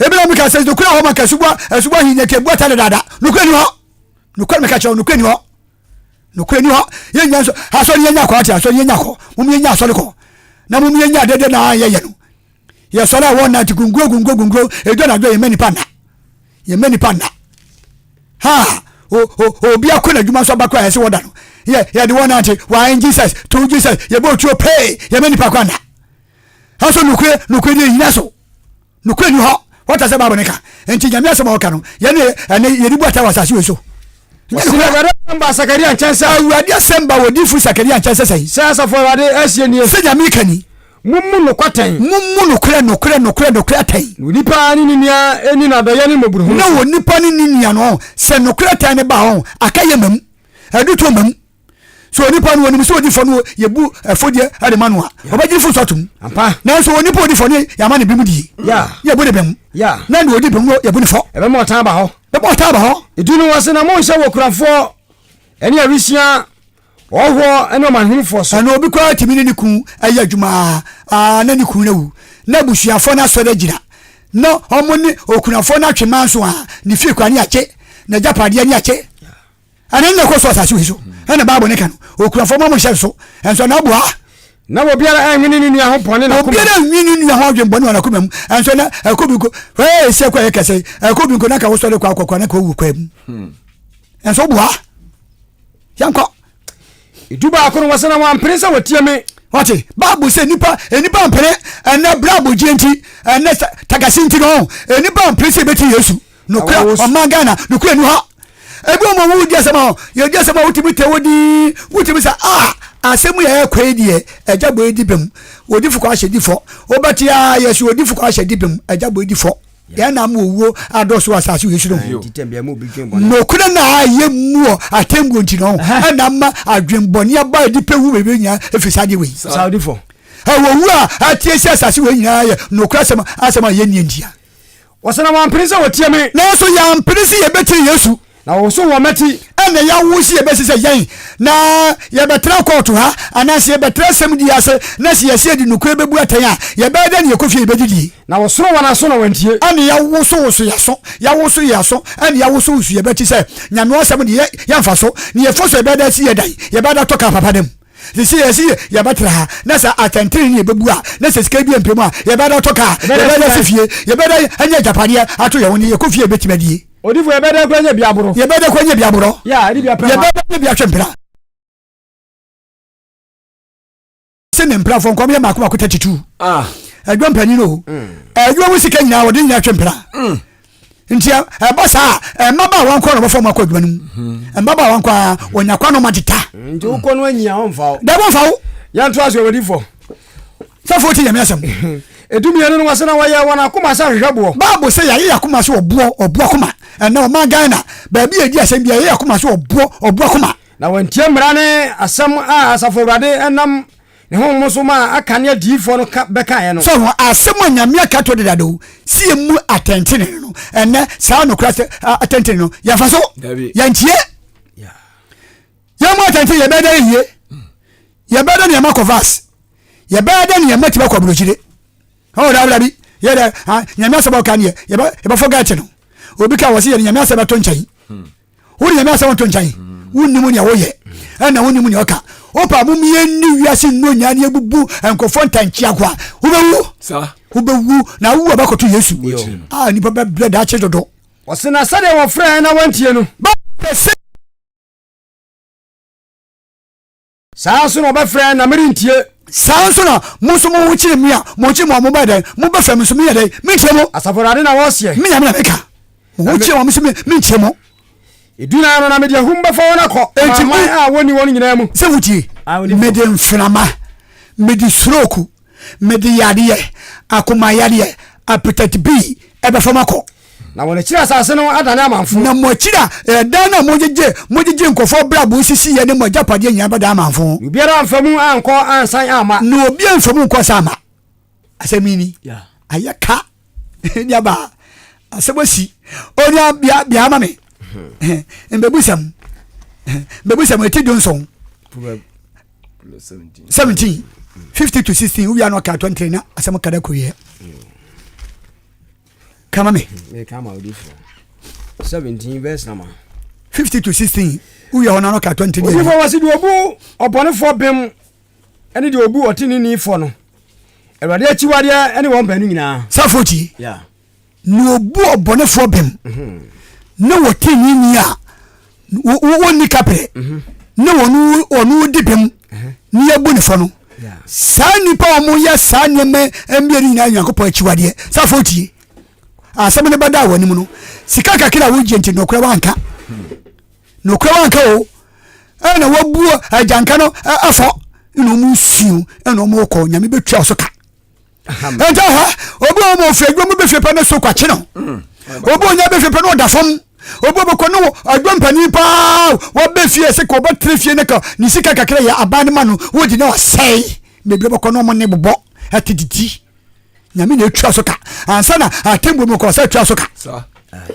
Ebi na meka sɛ nokorɛ hɔ ma ka asubɔ asubɔ ahinya kɛ bu ata dadaada. Nokorɛ ni hɔ. Nokorɛ meka kyerɛ wo nokorɛ ni hɔ. Nokorɛ ni hɔ. Yɛnya nso asɔre yɛnya kɔ ate asɔre yɛnya kɔ. Mom yɛnya asɔre kɔ. Na mom yɛnya dede na yɛyɛ no. Yɛsɔre a wɔn nante gunguro gunguro gunguro edu anadwo yɛmɛ nipa nna. Yɛmɛ nipa nna. Ha o o obi akɔ n'adwuma nso abakɔ a yɛsɛ wɔda no. Yɛ yɛde wɔn nante one Jesus two Jesus yɛbɔ otuo pee yɛmɛ nipa kɔ anna. Ɛnso nokorɛ nokorɛ ni ɛnyina so. Nokorɛ nni hɔ. Wɔta sɛ Bible no ka. Enti Nyame asɛm a wɔka no, yɛne ɛne yɛde bu ata wɔ asase wei so. Nyɛ Wɔsi nokorɛ. Awurade asɛm baa Sakaria nkyɛn sɛ. Awurade asɛm baa odiyifo Sakaria nkyɛn sɛ sɛn? Sɛ asafo Awurade asie nie. Sɛ Nyame ka ni. Mommu nokwa atɛn. Mommu nokorɛ, nokorɛ, nokorɛ, nokorɛ atɛn. Na onipa ne ne nua nni no adɔeɛ ne mmɔborɔhunu Na so. onipa ne ne nua no, sɛ nokorɛ atɛn no ba a, akayɛ ma mu, adutoɔ ma mu. So onipa no onim sɛ odi fɔ no yɛbu ɛfɔdeɛ de ma no a ɔbɛgye fo so atom. Nanso onipa odi fɔ no yɛama ne bem die. Yɛbu ne bem. Na deɛ odi bem no yɛbu ne fɔ. Ɛbɛma ɔtan aba hɔ. Ɛbɛma ɔtan aba hɔ. Edu no wɔse na monhyɛ wɔ kurafoɔ ɛne awisia ɔhɔhoɔ ɛne ɔmanhunufoɔ so. Ɛno obi koraa tumi ne ne kun ɛyɛ adwuma aa na ne kun no awu na abusuafoɔ no asɔre agyina na wɔn ne okunafoɔ no atwe manso a ne fie koraa ne akye n'agyapadeɛ ne akye. Ɛno na ɛkɔ so asase wei so. Ɛna Bible ne ka no. Okunafoɔ ma mo nhyɛ nso. Ɛnso na aboa. Na obiara anwene ne nua ho bɔne n'akoma. Obiara anwene ne nua ho adwene bɔne wɔ n'akoma mu. Ɛnso na ɛkɔ bi nko. Ee esi ɛkɔ yɛ kɛse. Ɛkɔ bi nko na ka wosɔre kɔ akɔkora na ka owu kɔ mu. Ɛnso boa. Yɛnkɔ. Edu baako no wɔsɛ na wɔampene sɛ wɔtie me. Wɔte Bible sɛ nipa nipa mpene ɛnɛ bra abogye nti ɛnɛ takasi nti no nipa mpene sɛ ebɛti Yesu. Nokura ɔman Ghana nokura ni hɔ. Ebi wɔn mu di asɛm a yɛdi asɛm a wotumi tɛ wɔ din wotumi sɛ a asɛm yɛ ɛkɔ yi deɛ ɛgya bɔ edi bɛm odi fo kɔ ahyɛ di fɔ wobɛte a yɛsi odi fo kɔ ahyɛ di bɛm ɛgya bɔ edi fɔ. Yɛn na ama owuo adɔɔso wɔ asase wei so no. Nokorɛ na ayɛ mu wɔ atɛmbuo nti no, ɛna ama adwenbɔne aba a nnipa wu bebree nyinaa ɛfiri saa adeɛ wei. Ɛwɔ wu a ateɛ si asase wei nyinaa yɛ nokorɛ asɛm asɛm a yɛnnie ntia. Wɔsɛ na wɔampene sɛ wɔtie me. Nanso yɛampene sɛ yɛbɛtie Yesu. Na wɔwosow wɔn mmati. Ɛnna yɛawo sɛ yɛbɛsi sɛ yɛn na yɛbɛtra kɔɔto ha anaasɛ yɛbɛtra asɛmdie ase, na sɛ yɛse yɛde nokorɛ bɛbu atɛn a, yɛbɛyɛ dɛn na yɛkɔ fie yɛbɛdidie? Na wɔsoro wɔn aso na wɔantie. Ɛnna yɛwosowoso yɛn aso, yɛawoso yɛn aso, ɛnna yɛawosowoso yɛn abati sɛ, Nyame asɛm deɛ, yɛmfa so, na yɛfa so a, yɛbɛyɛ dɛn asi yɛn dan? Yɛbɛyɛ dɛn atɔ kaa papa da mu? Sɛ yɛse yɛbɛtra ha, na sɛ atɛntenenee na yɛbɛbu a, na sɛ sika bi ampɛ mu a, yɛbɛyɛ dɛn atɔ kaa? Yɛbɛyɛ dɛn asi fie? Yɛbɛyɛ dɛn anya agyapadeɛ ato yɛn ho, na yɛkɔ fie a yɛbɛtumi adie? Odifo, yɛbɛyɛ dɛn koraa anya bi aboro? Yɛbɛyɛ dɛn koraa anya bi aborɔ? Yɛ a, ɛde bi apɛ ma. Yɛbɛyɛ dɛn anya bi atwe mpena? Sɛ ne mpenafoɔ nkɔm yɛ mako mako 32. Ah. Adwa mpanyin o. Adwa mu sika nyinaa wɔde nyinaa twe mpena. Nti ɛba saa a mmabaawa nko na wɔbɛfa wɔn akɔ adwuma no mu. Mmabaawa nko a wɔnya kwan na wɔn adeta. Nti wokɔ no anyia wɔmfa wo. Dɛm wɔmfa wo. Yɛntoa so awuradifoɔ. Sɛfo ti nyame asɛm. Edumienu no wɔsɛ na wɔyɛ wɔn akoma sɛ ahwehwɛboɔ. Bible sɛ yɛayɛ yɛn akoma sɛ ɔboɔ ɔboɔ akoma. Ɛnɛ ɔman Ghana baabi a yɛdi asɛm biara yɛyɛ yɛn akoma sɛ ɔboɔ ɔboɔ akoma. Na wɔantie mmara ne asɛm a asafo Awurade nam ne honhom so maa Akan ne adiyifoɔ no ka bɛkaeɛ no. Sɛ ho asɛm a Nyame aka ato deda do si yɛmmu atɛntenenee no, ɛnnɛ saa nokorɛ asɛ atɛntenenee no yɛmfa so, yɛntie. Yɛmmu atɛntenenee, yɛbɛyɛ dɛ yie, yɛbɛyɛ dɛ ne yɛma kɔ vas, yɛbɛyɛ dɛ ne yɛma tumi akɔ aburokyire. Ɔwɔ dɛ abira bi, yɛ dɛ Nyame asɛm a ɔka neɛ yɛbɛfɔ gɛɛte no. Obi ka wɔ se yɛde Nyame asɛm bɛto nkyɛn. Wode Nyame asɛm nto nkyɛn. Wonnim nea woyɛ ɛna wonnim nea ɔka. Wopa mom yɛnni wiase nnuo nyinaa ne yɛbubu nkurɔfoɔ ntankyea ko a, wobɛwu. Wobɛwu na wowu a bɛkɔto Yesu. A nnipa bɛbrɛ daakye dodo. Ɔse na sɛdeɛ wɔfrɛɛ na wɔantie no. Saa ara nso na ɔbɛfrɛ, na merentie. Saa ara nso na mo nso mo ho kyere me a, mo ho kyere mo a, mobɛyɛ dɛn? Mobɛfrɛ me nso, menyɛ dɛn? Mentie mo. Asafo Awurade na ɔseɛ. Me Nyame na meka. Mo ho kyere mo a, me nso mentie mo. Edunan no na mede ahum bɛfa wɔn akɔ amanaman a wɔnni wɔn nyinaa mu. Sɛ wotie, mede mframa, mede stroke, Mede yadeɛ, akoma yadeɛ, appetite B, ɛbɛfa mo akɔ. Na wɔn akyiri asase no adane amamfo. Na mo akyiri a ɛdan no a mogyegye mogyegye nkurɔfoɔ brabɔ sisi yɛ ne mo agyapadeɛ nyinaa bɛdan amamfo. Na obiara amfa mu ankɔ ansan amma. Na obiara amfa mu nkɔ ansan amma. Asɛm yi ni. Ayɛ ka. Nuabaa, asɛm asi. Onua bia bia ama me. Mbɛbusɛm. Mbɛbusɛm eti dunson. 17 50 to 16 wowia no ɔka 23 na asɛm kada kɔwiɛ kama me 17 verse number 50 to 16 wowia hɔ no ɔka 23 odifoɔ wɔ se deɛ ɔbu ɔbɔnefoɔ bem ɛne deɛ ɔbu ɔteneni fɔ no awurade akyiwadeɛ ne wɔn baanu nyinaa safo tie Na obu ɔbɔnefoɔ bem ne wɔ teneneeni a wɔnni kaprɛ ne wɔn di bem ne yɛbu ne fɔ no saa nnipa a wɔyɛ saa nneɛma mmienu nyinaa Nyankopɔn akyiwadeɛ safo tie asɛm no bɛda wɔn anim no sika kakra a wogye nti nokorɛ wanka nokorɛ wanka o ɛna wabu agyanka no afɔ ɛna wɔn nsuo ɛna wɔn kɔ nyame bɛtua so ka nti ha obi wɔ ma ofiri adwuma mu bɛfie pɛ ne so kwakye no mm. obi onya bɛfie pɛ ne ɔda fam obi obɛkɔ ne adwuma mpanin paa wɔbɛ fie sɛ ka ɔbɛtena fie ne ka ne sika kakra yɛ aban no ma no wodi na ɔsɛe bebree bɛkɔ ne ɔmo ne bobɔ ɛte didi nyame na etua so ka ansa na atemmu mu kɔ sɛ etua so ka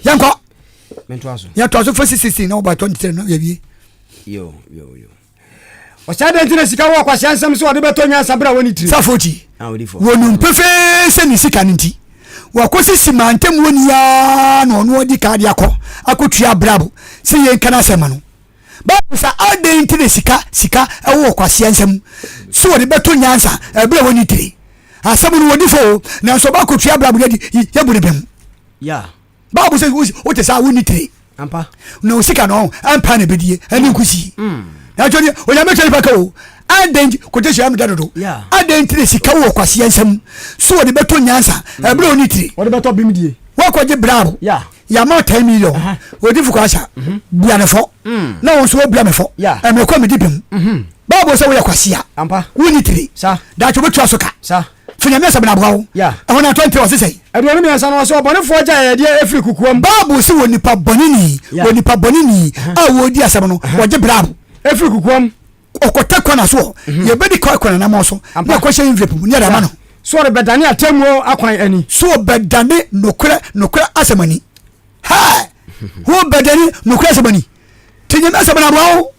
yɛnkɔ yɛntoa so fo sisisi na wɔba 23 no yɛwie yo yo yo Ɔsɛ dɛn nti na sika wɔ ɔkwasea nsam sɛ ɔde bɛtɔ nyansa bere a wɔnni tiri? Safo ti, wɔnim pefee sɛ ne sika no nti, wakɔsisi mantam hɔ ni ara na ɔno adi kan de akɔ akɔtua abrabo sɛ yɛnka n'asɛm ma no. Bible sɛ adɛn nti na sika sika wɔ ɔkwasea nsam sɛ ɔde bɛtɔ nyansa ɛberɛ a wɔnni tiri? Asɛm no wɔdi fɔ o, nanso ɔba akɔtua abrabo no adi yɛbu no bem. Bible sɛ wote saa wonni tiri. Ampa. Na osika no ɛmpa na ebedie ɛne nkusi. Mm. Na atwa ni onyame twɛ nipa ka o. Adɛn nti kote hyɛ ameda dodo. Adɛn nti na sika wɔ kwasia nsam so wɔde bɛtɔ nyansa mm. ɛberɛ ɔni tiri. Wɔde bɛtɔ bim die. Wɔkɔgye brabo. Yɛama 10 million. Odi fo kwasa. Mm-hmm. Bua ne fɔ. Mm. Na wɔn nso wɔbua me fɔ. Ɛmɛ kɔ medi bem. Mm-hmm. Bible sɛ woyɛ kwasia. Ampa. Wonni tiri. Daakye wobɛtua so ka. Fa Nyame asɛm no aboa wo. Ɛhɔ na 20 ɔse sɛn? 23 no ɔse ɔbɔnefoɔ gya ayɛyɛdeɛ ɛfiri kokoam. Bible se wɔ nipa bɔne ni, wɔ nipa bɔne ni a wɔredi asɛm no, wɔgye brabo. Ɛfiri kokoam. Ɔkɔtɛ kɔna soɔ, mhm. yɛbɛdi kɔ kɔna namɔ so, na ɛkɔhyɛ envelope mu, ne yɛde ama no. So ɔrebɛdane atemmuo akwan ani. So ɔbɛdane nokorɛ nokorɛ asɛm ani. Hɛ! Wobɛdane nokorɛ asɛm ani. Te Nyame asɛm no aboa wo.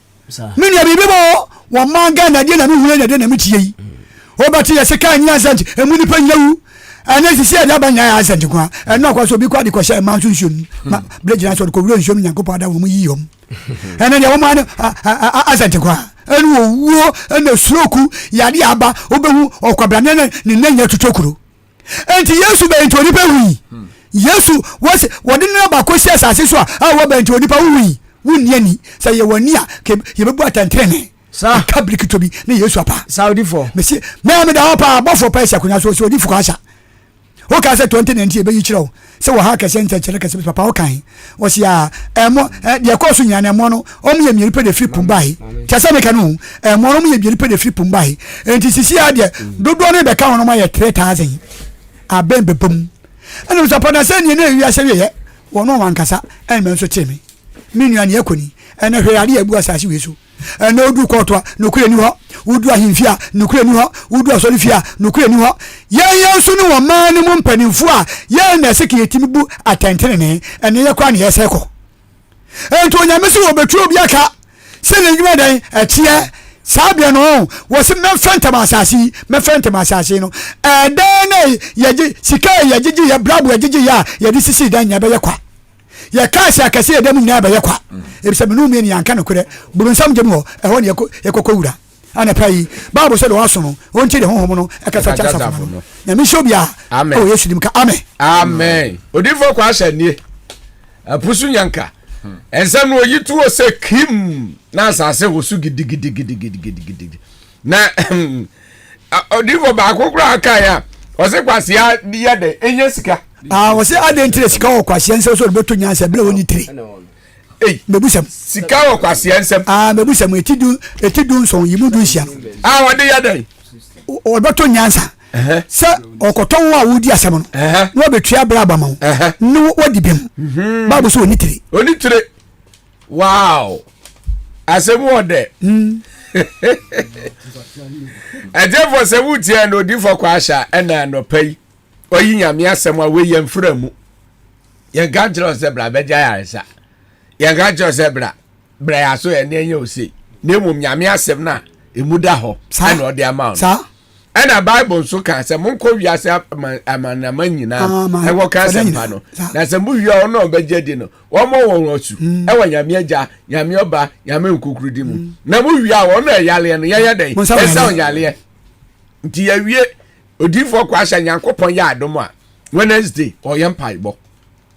Me nua biribi bɔ wɔ man Ghana deɛ na mehunu na deɛ na metie yi. Wobɛte yɛ sɛ kaa nyina accident emu nipa nyina wu. Ɛnɛ sisi ɛde aba nyina yɛ accident nko a. Ɛno akwa so obi kɔ ade kɔhyɛ ɛma nso nsuo mu. Ma bere gyina so ɔde kɔwura nsuo mu Nyankopɔn ada wɔn yiyi wɔn. Ɛnɛ deɛ wɔn ano accident nko a. Ɛne owuo ɛna stroke yade aba wobɛhu ɔkwabrane ne ne nan nyina tutɔ kuro. Enti Yesu bɛn nti onipa hui. Yesu wɔsi wɔde ne naba kɔsi asase so a a wɔbɛn nti onipa wohui. Wonni ani. Sɛ yɛwɔ ani a ke yɛbɛbu atɛntrenee. Saa. Aka bere ketewa bi ne Yesu apa. Saudifoɔ. Mesi mɛa meda hɔ paa abɔfoɔ paa si akonnwa so ɔsi odifo kɔ asa. Wokaa sɛ 2019 yɛbɛyi kyerɛ wo sɛ wɔ ha kɛseɛ nsɛnkyerɛnne kɛseɛ bi papa wokan. Wɔsi a ɛmo deɛ ɛkɔɔ so nyinaa no ɛmoɔ no wɔn yɛ mmienu pɛ na efiri pum bae. Kyɛ sɛ meka no ɛmoɔ no wɔn yɛ mmienu pɛ na efiri pum bae. Nti sisi a deɛ dodoɔ no bɛka wɔn ayɛ 3000 abɛn bɛbɔ mu. Ɛna sɛ pɔnna sɛ nea ne wiase wieɛ wɔn wɔn ankasa ɛna mɛ nso tee me. Me nua nea ɛkɔ ni ɛna hwɛ adeɛ abu asase wei so. Ɛnɛ wodu kɔɔto a, nokorɛ nni hɔ. Wodu ahemfie a, nokorɛ nni hɔ. Wodu asɔrefie a, nokorɛ nni hɔ. Yɛn yɛn nso ne ɔman no mu mpanimfoɔ a yɛn na ɛsɛ ka yɛtumi bu atɛntenenee, ɛnɛ yɛ koraa na yɛsɛ kɔ. Enti Onyame sɛ wɔbɛtua obi aka sɛ ne nnwuma dɛn ɛteɛ. Saa berɛ no, wɔse mɛfɛntɛm asase yi, mɛfɛntɛm asase yi no. Ɛdɛn na yɛgye sika a yɛgyegye yɛ brabo yɛgyegye yɛ a yɛde sisi dan nyinaa bɛyɛ kwa. Yɛ cars akɛse yɛ dɛm nyinaa bɛyɛ kwa ebisɛ mene mmienu yɛanka nokorɛ boronsam gyam hɔ ɛhɔ ne yɛkɔkɔ wura anapa yi bible sɛ deɛ waso no ɔntie deɛ honhom no ɛkasa kyerɛ asafo no nyame nhyɛ obiara ɛwɔ yesu dim ka amen. Amen odifo kɔ ahyɛ nie apusu nyanka ɛnsɛm no oyi tuo sɛ kim na asase woso gidigidigidigidigidi na odiifo baako koraa kae a ɔsɛ kwasea yɛ dɛ ɛnyɛ sika. Ah, wɔsɛ adɛn nti na sika wɔ kwasea nsɛm sɛ ɔde bɛtɔ nyansa berɛ a wɔnni tire. Mebusɛm. Sika wɔ kwasea nsɛm. Ah, mebusɛm eti du eti 17 yi mu 16 no. Ah, wɔde yɛ dɛn? Ɔde bɛtɔ nyansa. Sɛ ɔkɔtɔ wo a wodi asɛm no na wɔbɛtua berɛ aba ma wo ne wɔdi bem. Mhm. Bible sɛ ɔnni tire. Ɔnni tire. Wow! Asɛm wɔ dɛ. Ɛgyefo sɛ wotia na odifo kɔ ahyɛ ɛna anɔpa yi ɔyi nyame asɛm a wei yɛn mfra mu. Yɛn ka kyerɛ sɛ bra bɛgya yaresa. Yɛn ka kyerɛ sɛ bra bra yɛ aso yɛn ne ɛnyɛ ose. Na mmom nyame asɛm no a emu da hɔ ɛna ɔde ama wo. Ɛna Bible nso ka sɛ monkɔ wiase amanaman nyinaa ɛnkɔka asɛmpa no. Na sɛ mowie a ɔno a ɔbɛgye adi no wɔmmɔ wɔn asu mm. ɛwɔ nyame agya nyame ɔba nyame nkokurudi mu mm. na mo wie a wɔn na ɛyaleɛ no yɛyɛ dɛn ɛsɛ ɔyaleɛ nti yɛwie odiifoɔ kɔ ahyɛ nyankopɔn yɛ adom a wednesday ɔyɛ mpaebɔ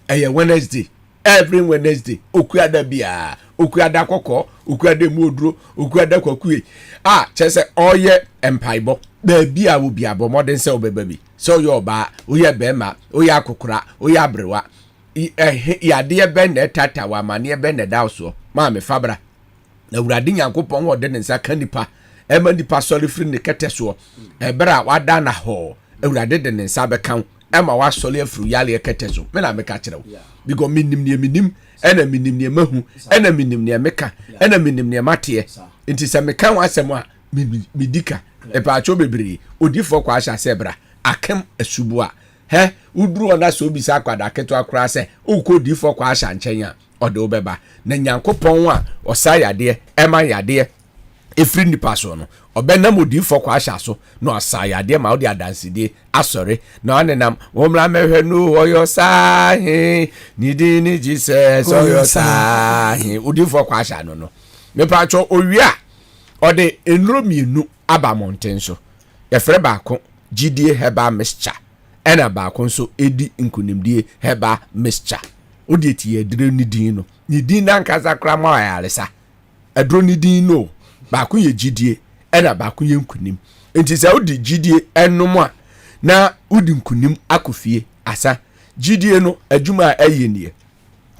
ɛyɛ wednesday every wednesday okuada biara okuada kɔkɔɔ okuada mu oduro okuada kwakue a kyerɛ sɛ ɔyɛ mpaebɔ baabi a obi abɔ mmɔden sɛ ɔbɛba bi sɛ ɔyɛ ɔbaa woyɛ bɛrima woyɛ akokora woyɛ aberewa Ɛhe, yadeɛ bɛn na ɛtaataa wo, amaneɛ bɛn na ɛda wo soɔ? Maame, fa bra. Na Awurade Nyankopɔn a ɔde ne nsa ka nipa, ɛma nipa sɔre firi ne kɛtɛ soɔ, ɛberɛ a wada no ahɔɔ, Awurade de ne nsa bɛka wo, ɛma woasɔre afiri yareɛ kɛtɛ so. Me na meka kyerɛ wo. Because menim neɛ menim, ɛna menim neɛ mahu, ɛna menim neɛ meka, ɛna menim neɛ mateɛ. Nti sɛ meka ho asɛm a, medi ka. Ɛpaakyɛw bebree, odifoɔ kɔ ahyɛ asɛ bra, akem asuboa. Hɛ, woduru hɔ na sɛ wobisa akwadaa ketewa koraa sɛ, Worekɔ odiyifoɔ Kwaasha nkyɛn a, ɔde wo bɛba. Na Nyankopɔn a ɔsa yadeɛ, ɛma yadeɛ ɛfiri nnipa soɔ no, ɔbɛnam odiyifoɔ Kwaasha so na wasa yadeɛ ma wode adansedie asɔre. Na ɔnenam, Mommra mmɛhwɛ no o, ɔyɛ ɔsahe, ne din ne Jesus, ɔyɛ ɔsahe. Odiyifoɔ Kwaasha no no. Mepatwɔ, owie a, ɔde nnuro mmienu aba mmɔnten so. Yɛfrɛ baako gyidie herbal mixture ɛna baako nso ɛdi nkunimdie herbal mixture. Wodeɛ tie aduro ne din no. Ne din nankasa koraa ma ayaresa. Aduro ne din no baako yɛ gyidie ɛna baako yɛ nkunim. Nti sɛ wode gyidie ɛnom a na wode nkunim akɔ fie asa. Gyidie no adwuma a ɛyɛ nie.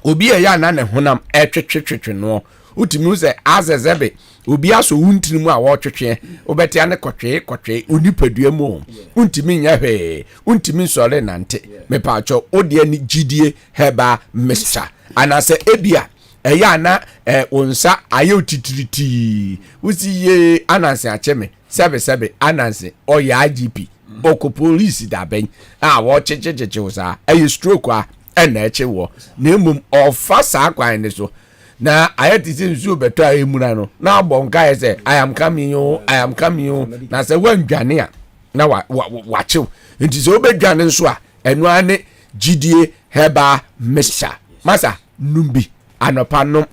Obi a ɛyɛ a na ne honam ɛtwetwetwetwe noɔ. Wotumi hu sɛ asɛ sɛbe obi asɔ wo ntini mu a wɔretwetweɛ, wobɛte ane kɔtwee kɔtwee wo nipadua mu o. Wontumi nyɛ hwee, wontumi nsɔre nante. Mepaakyɛw, wo deɛ ne gyidie herbal mixture. Anaasɛ ebia ɛyɛ a na eh, wo nsa ayɛ wo titiritii, wosi yee ananse akye me, sɛbe sɛbe ananse ɔyɛ IGP, ɔkɔ polisi dabɛn a wɔkyekyekyekye wo saa, ɛyɛ stroke a ɛna ɛkye woɔ, na mmom ɔfa saa kwan no so na ayɛ te sɛ nsuo bɛtɔ a ɛmuna no na abɔ nkaeɛ sɛ I am coming o, I am coming o, na sɛ woandwane a na wakyew. Nti sɛ wobɛdwane nso a ɛno ara ne gyidie herbal mixture. Masa nom bi anɔpa nom,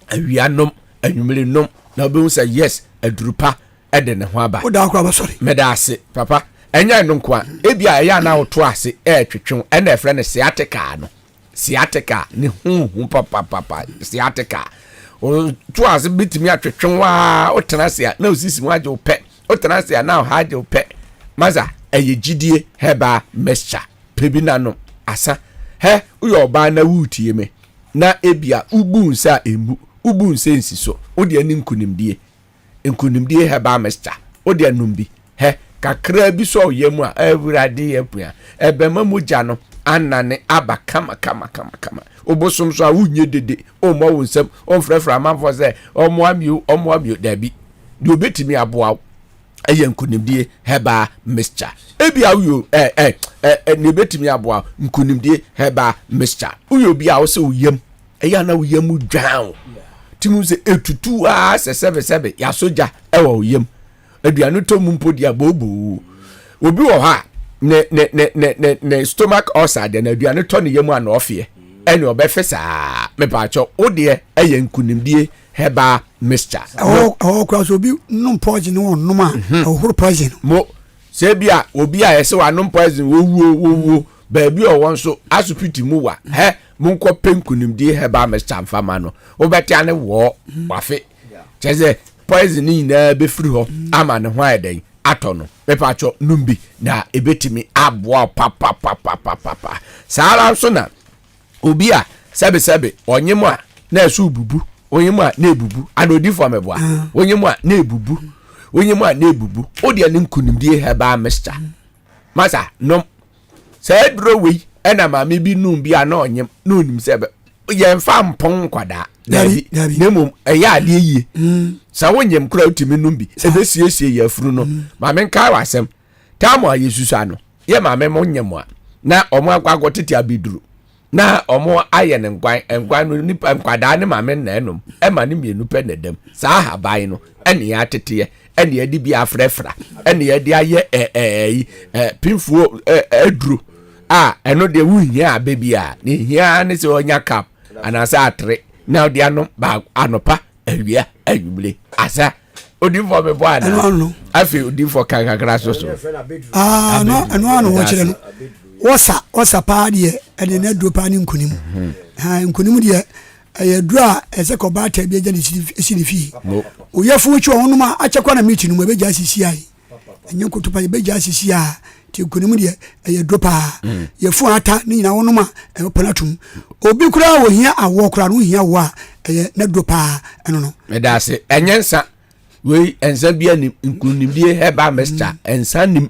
awia nom, anwummere nom, na wobɛhu sɛ yes, aduru pa de ne ho aba. Woda akora bɛsɔre. Meda ase papa. Ɛnyɛ ɛno nko a, ebi a ɛyɛ a na woto ase ɛretwetwe ɛna ɛfrɛ no sciatica no. Sciatica ne ho hu papapapa sciatica. Woto ase bitumi atwetwe waa, wotena ase a na osisi mu agye wo pɛ. Wotena ase a na ɔha agye wo pɛ. Masa ɛyɛ gyidie herbal mixture. Pɛ bi na nom asa. Hɛ, woyɛ ɔbaa na woretie me na ebia wobu nsa a emmu, wobu nsa nsi so. Wo deɛ ne nkunimdie. Nkunimdie herbal mixture. Wo deɛ nom bi. Hɛ, kakraa bi sɔ wo yam a, Awurade apua. Ɛbɛma mogya no anane aba kama kama kama kama. Wobosom so a wonyɛ dede, wommɔ wo nsam, womfrɛfrɛ amanfoɔ sɛ ɔmmoa me o, ɔmmoa me o. Daabi. Deɛ obɛtumi aboa wo ɛyɛ nkunimdie herbal mixture. Ebia woyɛ ɛ ɛ ɛ nea ebɛtumi aboa wo nkunimdie herbal mixture. Woyɛ obi a wosɛ wo yam ɛyɛ ana wo yam dwan o. Tumi sɛ etutu ara sɛ sɛbesɛbe yɛasɔ gya ɛwɔ wo yam. Aduane tɔ mu mpo deɛ booboo. Obi wɔ hɔ a ne ne ne ne ne ne stomach ulcer deɛ na aduane tɔ ne yam a na ɔfeɛ ɛne ɔbɛfe saa. Mepaakyɛw wo deɛ ɛyɛ nkunimdie herbal mixture. Ɛhɔ ɛhɔ koraa sɛ obi nom poison no ɔnom a mhm. ɛhohoro poison no. Mo sɛ bi a obi a yɛsɛ wanom poison wɔwuo wɔwuo baabi a ɔwɔ nso asopiti mu wa hɛ monkɔ pɛ nkunimdie herbal mixture nfa ma no wobɛte ane wɔɔ mhm. wafe kyerɛ sɛ poison no nyinaa bɛfiri hɔ mhm. ama ne ho ayɛ dɛn atɔ no mepatwɔ nom bi na ɛbɛtumi aboa papapapapapa saa ara nso na Obi a sɛbesɛbe ɔnye mo a na ɛso rebubu, onye mu a na ebubu, ana odifo amɛboa, mm. onye mu a na ebubu, onye mu a na ebubu, o deɛ ne nkunimdie herbal mixture. Masa, nom. Sɛ aduro wei ɛna maame bi num bi a na ɔnyem na onim sɛ bɛ yɛmfa mpɔn nkwadaa. Dabi, na mmom ɛyɛ adeɛ yie. Mm. Sɛ wonyem koraa wotumi nom bi, ɛbɛsiesie yɛ afuru no. Mm. Maame nkae wɔ asɛm. Taamu a yɛsusua no, yɛ maame mo nyɛ mo a na wɔn akɔ akɔ tete abeduru na wɔn ayɛ no nkwan nkwan no nipa nkwadaa ne maame nna ɛnom ɛma ne mmienu pɛ na ɛdam saa ahaban no ɛne yɛ ateteɛ ɛne yɛde bi afrɛfra ɛne yɛde ayɛ ɛ ɛ ɛyi ɛ pimfuo ɛ aduro a ɛno deɛ wohia abɛ bi a ne hia ne sɛ ɔnya cup anaasɛ atere na ɔde anom baako anɔpa awia anwummere asa odifoɔ bɛbɔ ana afei odifoɔ kan kakra so so ah, ɛno ano wɔkyerɛ no wɔsa wɔsa paa deɛ ɛde na aduro paa ne nkonim mhm. nkonim deɛ ɛyɛ aduro a ɛsɛ kɔ baata bi agya ne si ne fie oyɛfo akyi wɔn nom a akyɛ kɔ na meeti no mu ɛbɛgya asisi ayi ɛnyɛ nkoto pa yɛbɛgya asisi a nti nkonim deɛ ɛyɛ duro paa mm. yɛfu ata ne nyinaa wɔnom a ɛbɛpɔn atom obi koraa wɔhia awoɔ koraa no wohia awoɔ a ɛyɛ na duro paa ɛno no meda ase ɛnyɛ nsa wei nsa bi anim nkunimdie herbal mixture mm. nsa nim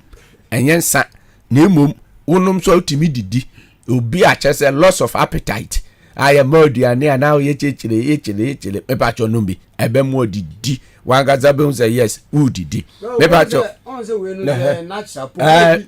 ɛnyɛ nsa na mmom wonom so wotumi didi obi a kyerɛ sɛ loss of appetite a yɛma aduane a na woyɛ kyekyere yekyere yekyere mepakyɛ nom bi ɛbɛ mu ɔdidi wankasa bɛhu sɛ yes wodidi mepakyɛ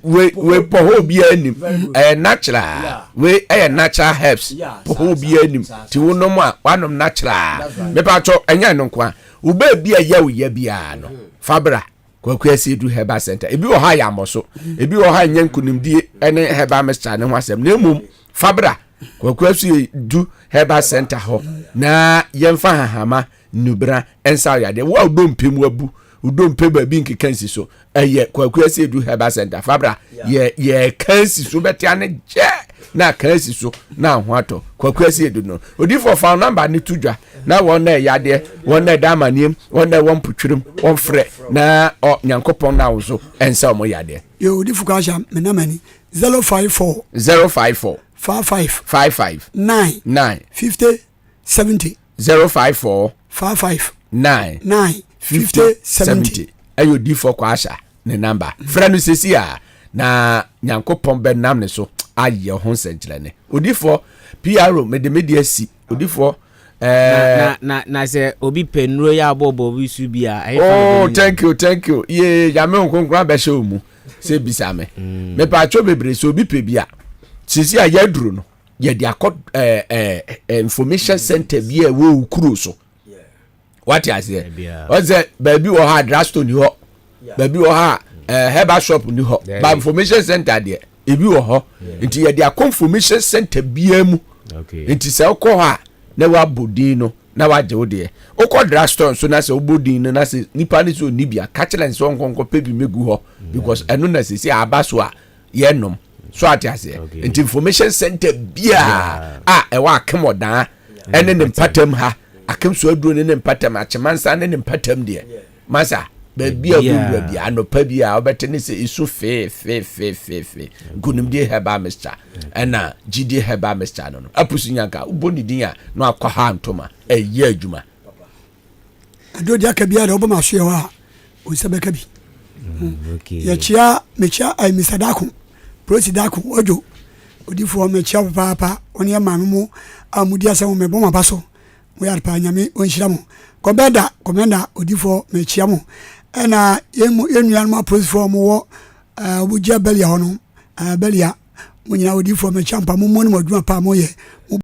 wei wei pɔhɔ obiara nim ɛyɛ natural wei ɛyɛ natural herbs pɔhɔ obiara nim ti wonom a wanom natural mepakyɛ ɛnyɛ no nko a wobɛɛ bi a ɛyɛ wo yɛ biara no fabra Kwaku Asiedu Herbal Center. Ebi wɔ hɔ a yɛ amɔ so, ebi wɔ hɔ a nyɛ nkunimdie ne herbal mixture ne ho asɛm. Na mmom fabra Kwaku Asiedu Herbal Center hɔ na yɛmfa hahama nnubra nsa yadeɛ. Wo a wodɔ mu abu, wodɔ mpe baabi nkeka nsi so, ɛyɛ Kwaku Asiedu Herbal Center. Fabra yɛ yɛka nsi so bɛte ane gyɛ na aka asi so na ho atɔ Kwaku Asiedu no. Odiyifoɔ fa wo namba no to dwa na wɔn na ɛyɛ adeɛ wɔn na ɛda amaneɛm wɔn na ɛwɔ mpotwerem wɔn frɛ na ɔ nyankopɔn na awoso ɛnsa wɔn yɛ adeɛ. Yɛ odifo ka ahyɛ me nama ni 054 054 55 55 9 9 50 70. 054 55 9 9 50 70. Ɛyɛ odiifoɔ Kwaasha ne namba. Frɛ no sesi a na Nyankopɔn bɛnam ne so ayɛ ho nsɛnkyerɛnne. Odiifoɔ PRO mede me deɛ asi. Odiifoɔ ɛɛ. Na na na sɛ obi pɛ nnuro yɛ abɔbɔ obi so bi a ɛyɛ fa Oh thank you thank you yee Nyame wo nkonkron abɛhyɛ wo mu sɛ bisa me. Mepatwo bebree sɛ obi pɛ bi a sesi a yɛaduro no yɛde akɔ ɛɛ ɛɛ information center bi a ɛwɔ wo kuro so. Wate aseɛ ɔsɛ baabi wɔ hɔ a drugstore ni hɔ baabi wɔ hɔ a eh, herbal shop ni hɔ ba information center deɛ ebi wɔ hɔ nti yɛde akɔ information center biara mu nti sɛ wokɔ hɔ a na wabɔ din no na wagye wo deɛ wokɔ drugstore nso na sɛ wobɔ din no na sɛ nipa no sɛ ɔni bi a ka kyerɛ nsɛ ɔnkɔnkɔ pɛ bi mɛgu hɔ because ɛno na sɛsi aba so a yɛnom so ate aseɛ nti information center biaa a ɛwɔ akem ɔdaa ɛne ne mpatam ha akem so aduro ne ne mpatam akyemansa ne ne mpatam deɛ masa baabi a wowura bi anɔpa bi a wobɛte ne sɛ ɛsu feefeefeefee nkonimdie herbal mixture ɛna gyidie herbal mixture no no apusu nyanka wobɔ ne din a na wakɔ ha ntoma ɛyɛ adwuma. Ɛdɔ di aka biara deɛ wobɔ ma asoɛ hɔ a wo nsa bɛka bi. Mm, yɛkyia mekyia eh, Mr. Dako Prosi Dako Odwo odifoɔ mekyia papaapa wɔne yɛ maame mu a mudi asɛm mebɔ mo aba so mo yɛ adepa nyame ɔnhyira mo kɔmɛnda kɔmɛnda odifoɔ mekyia mo ɛna yɛn nuanom apolisifoɔ mo wɔ eh, wɔgyia bɛlia hɔ no eh, bɛlia mo nyinaa odifoɔ mekyia mpa mo mmɔ ne mo adwuma pa mo yɛ mo.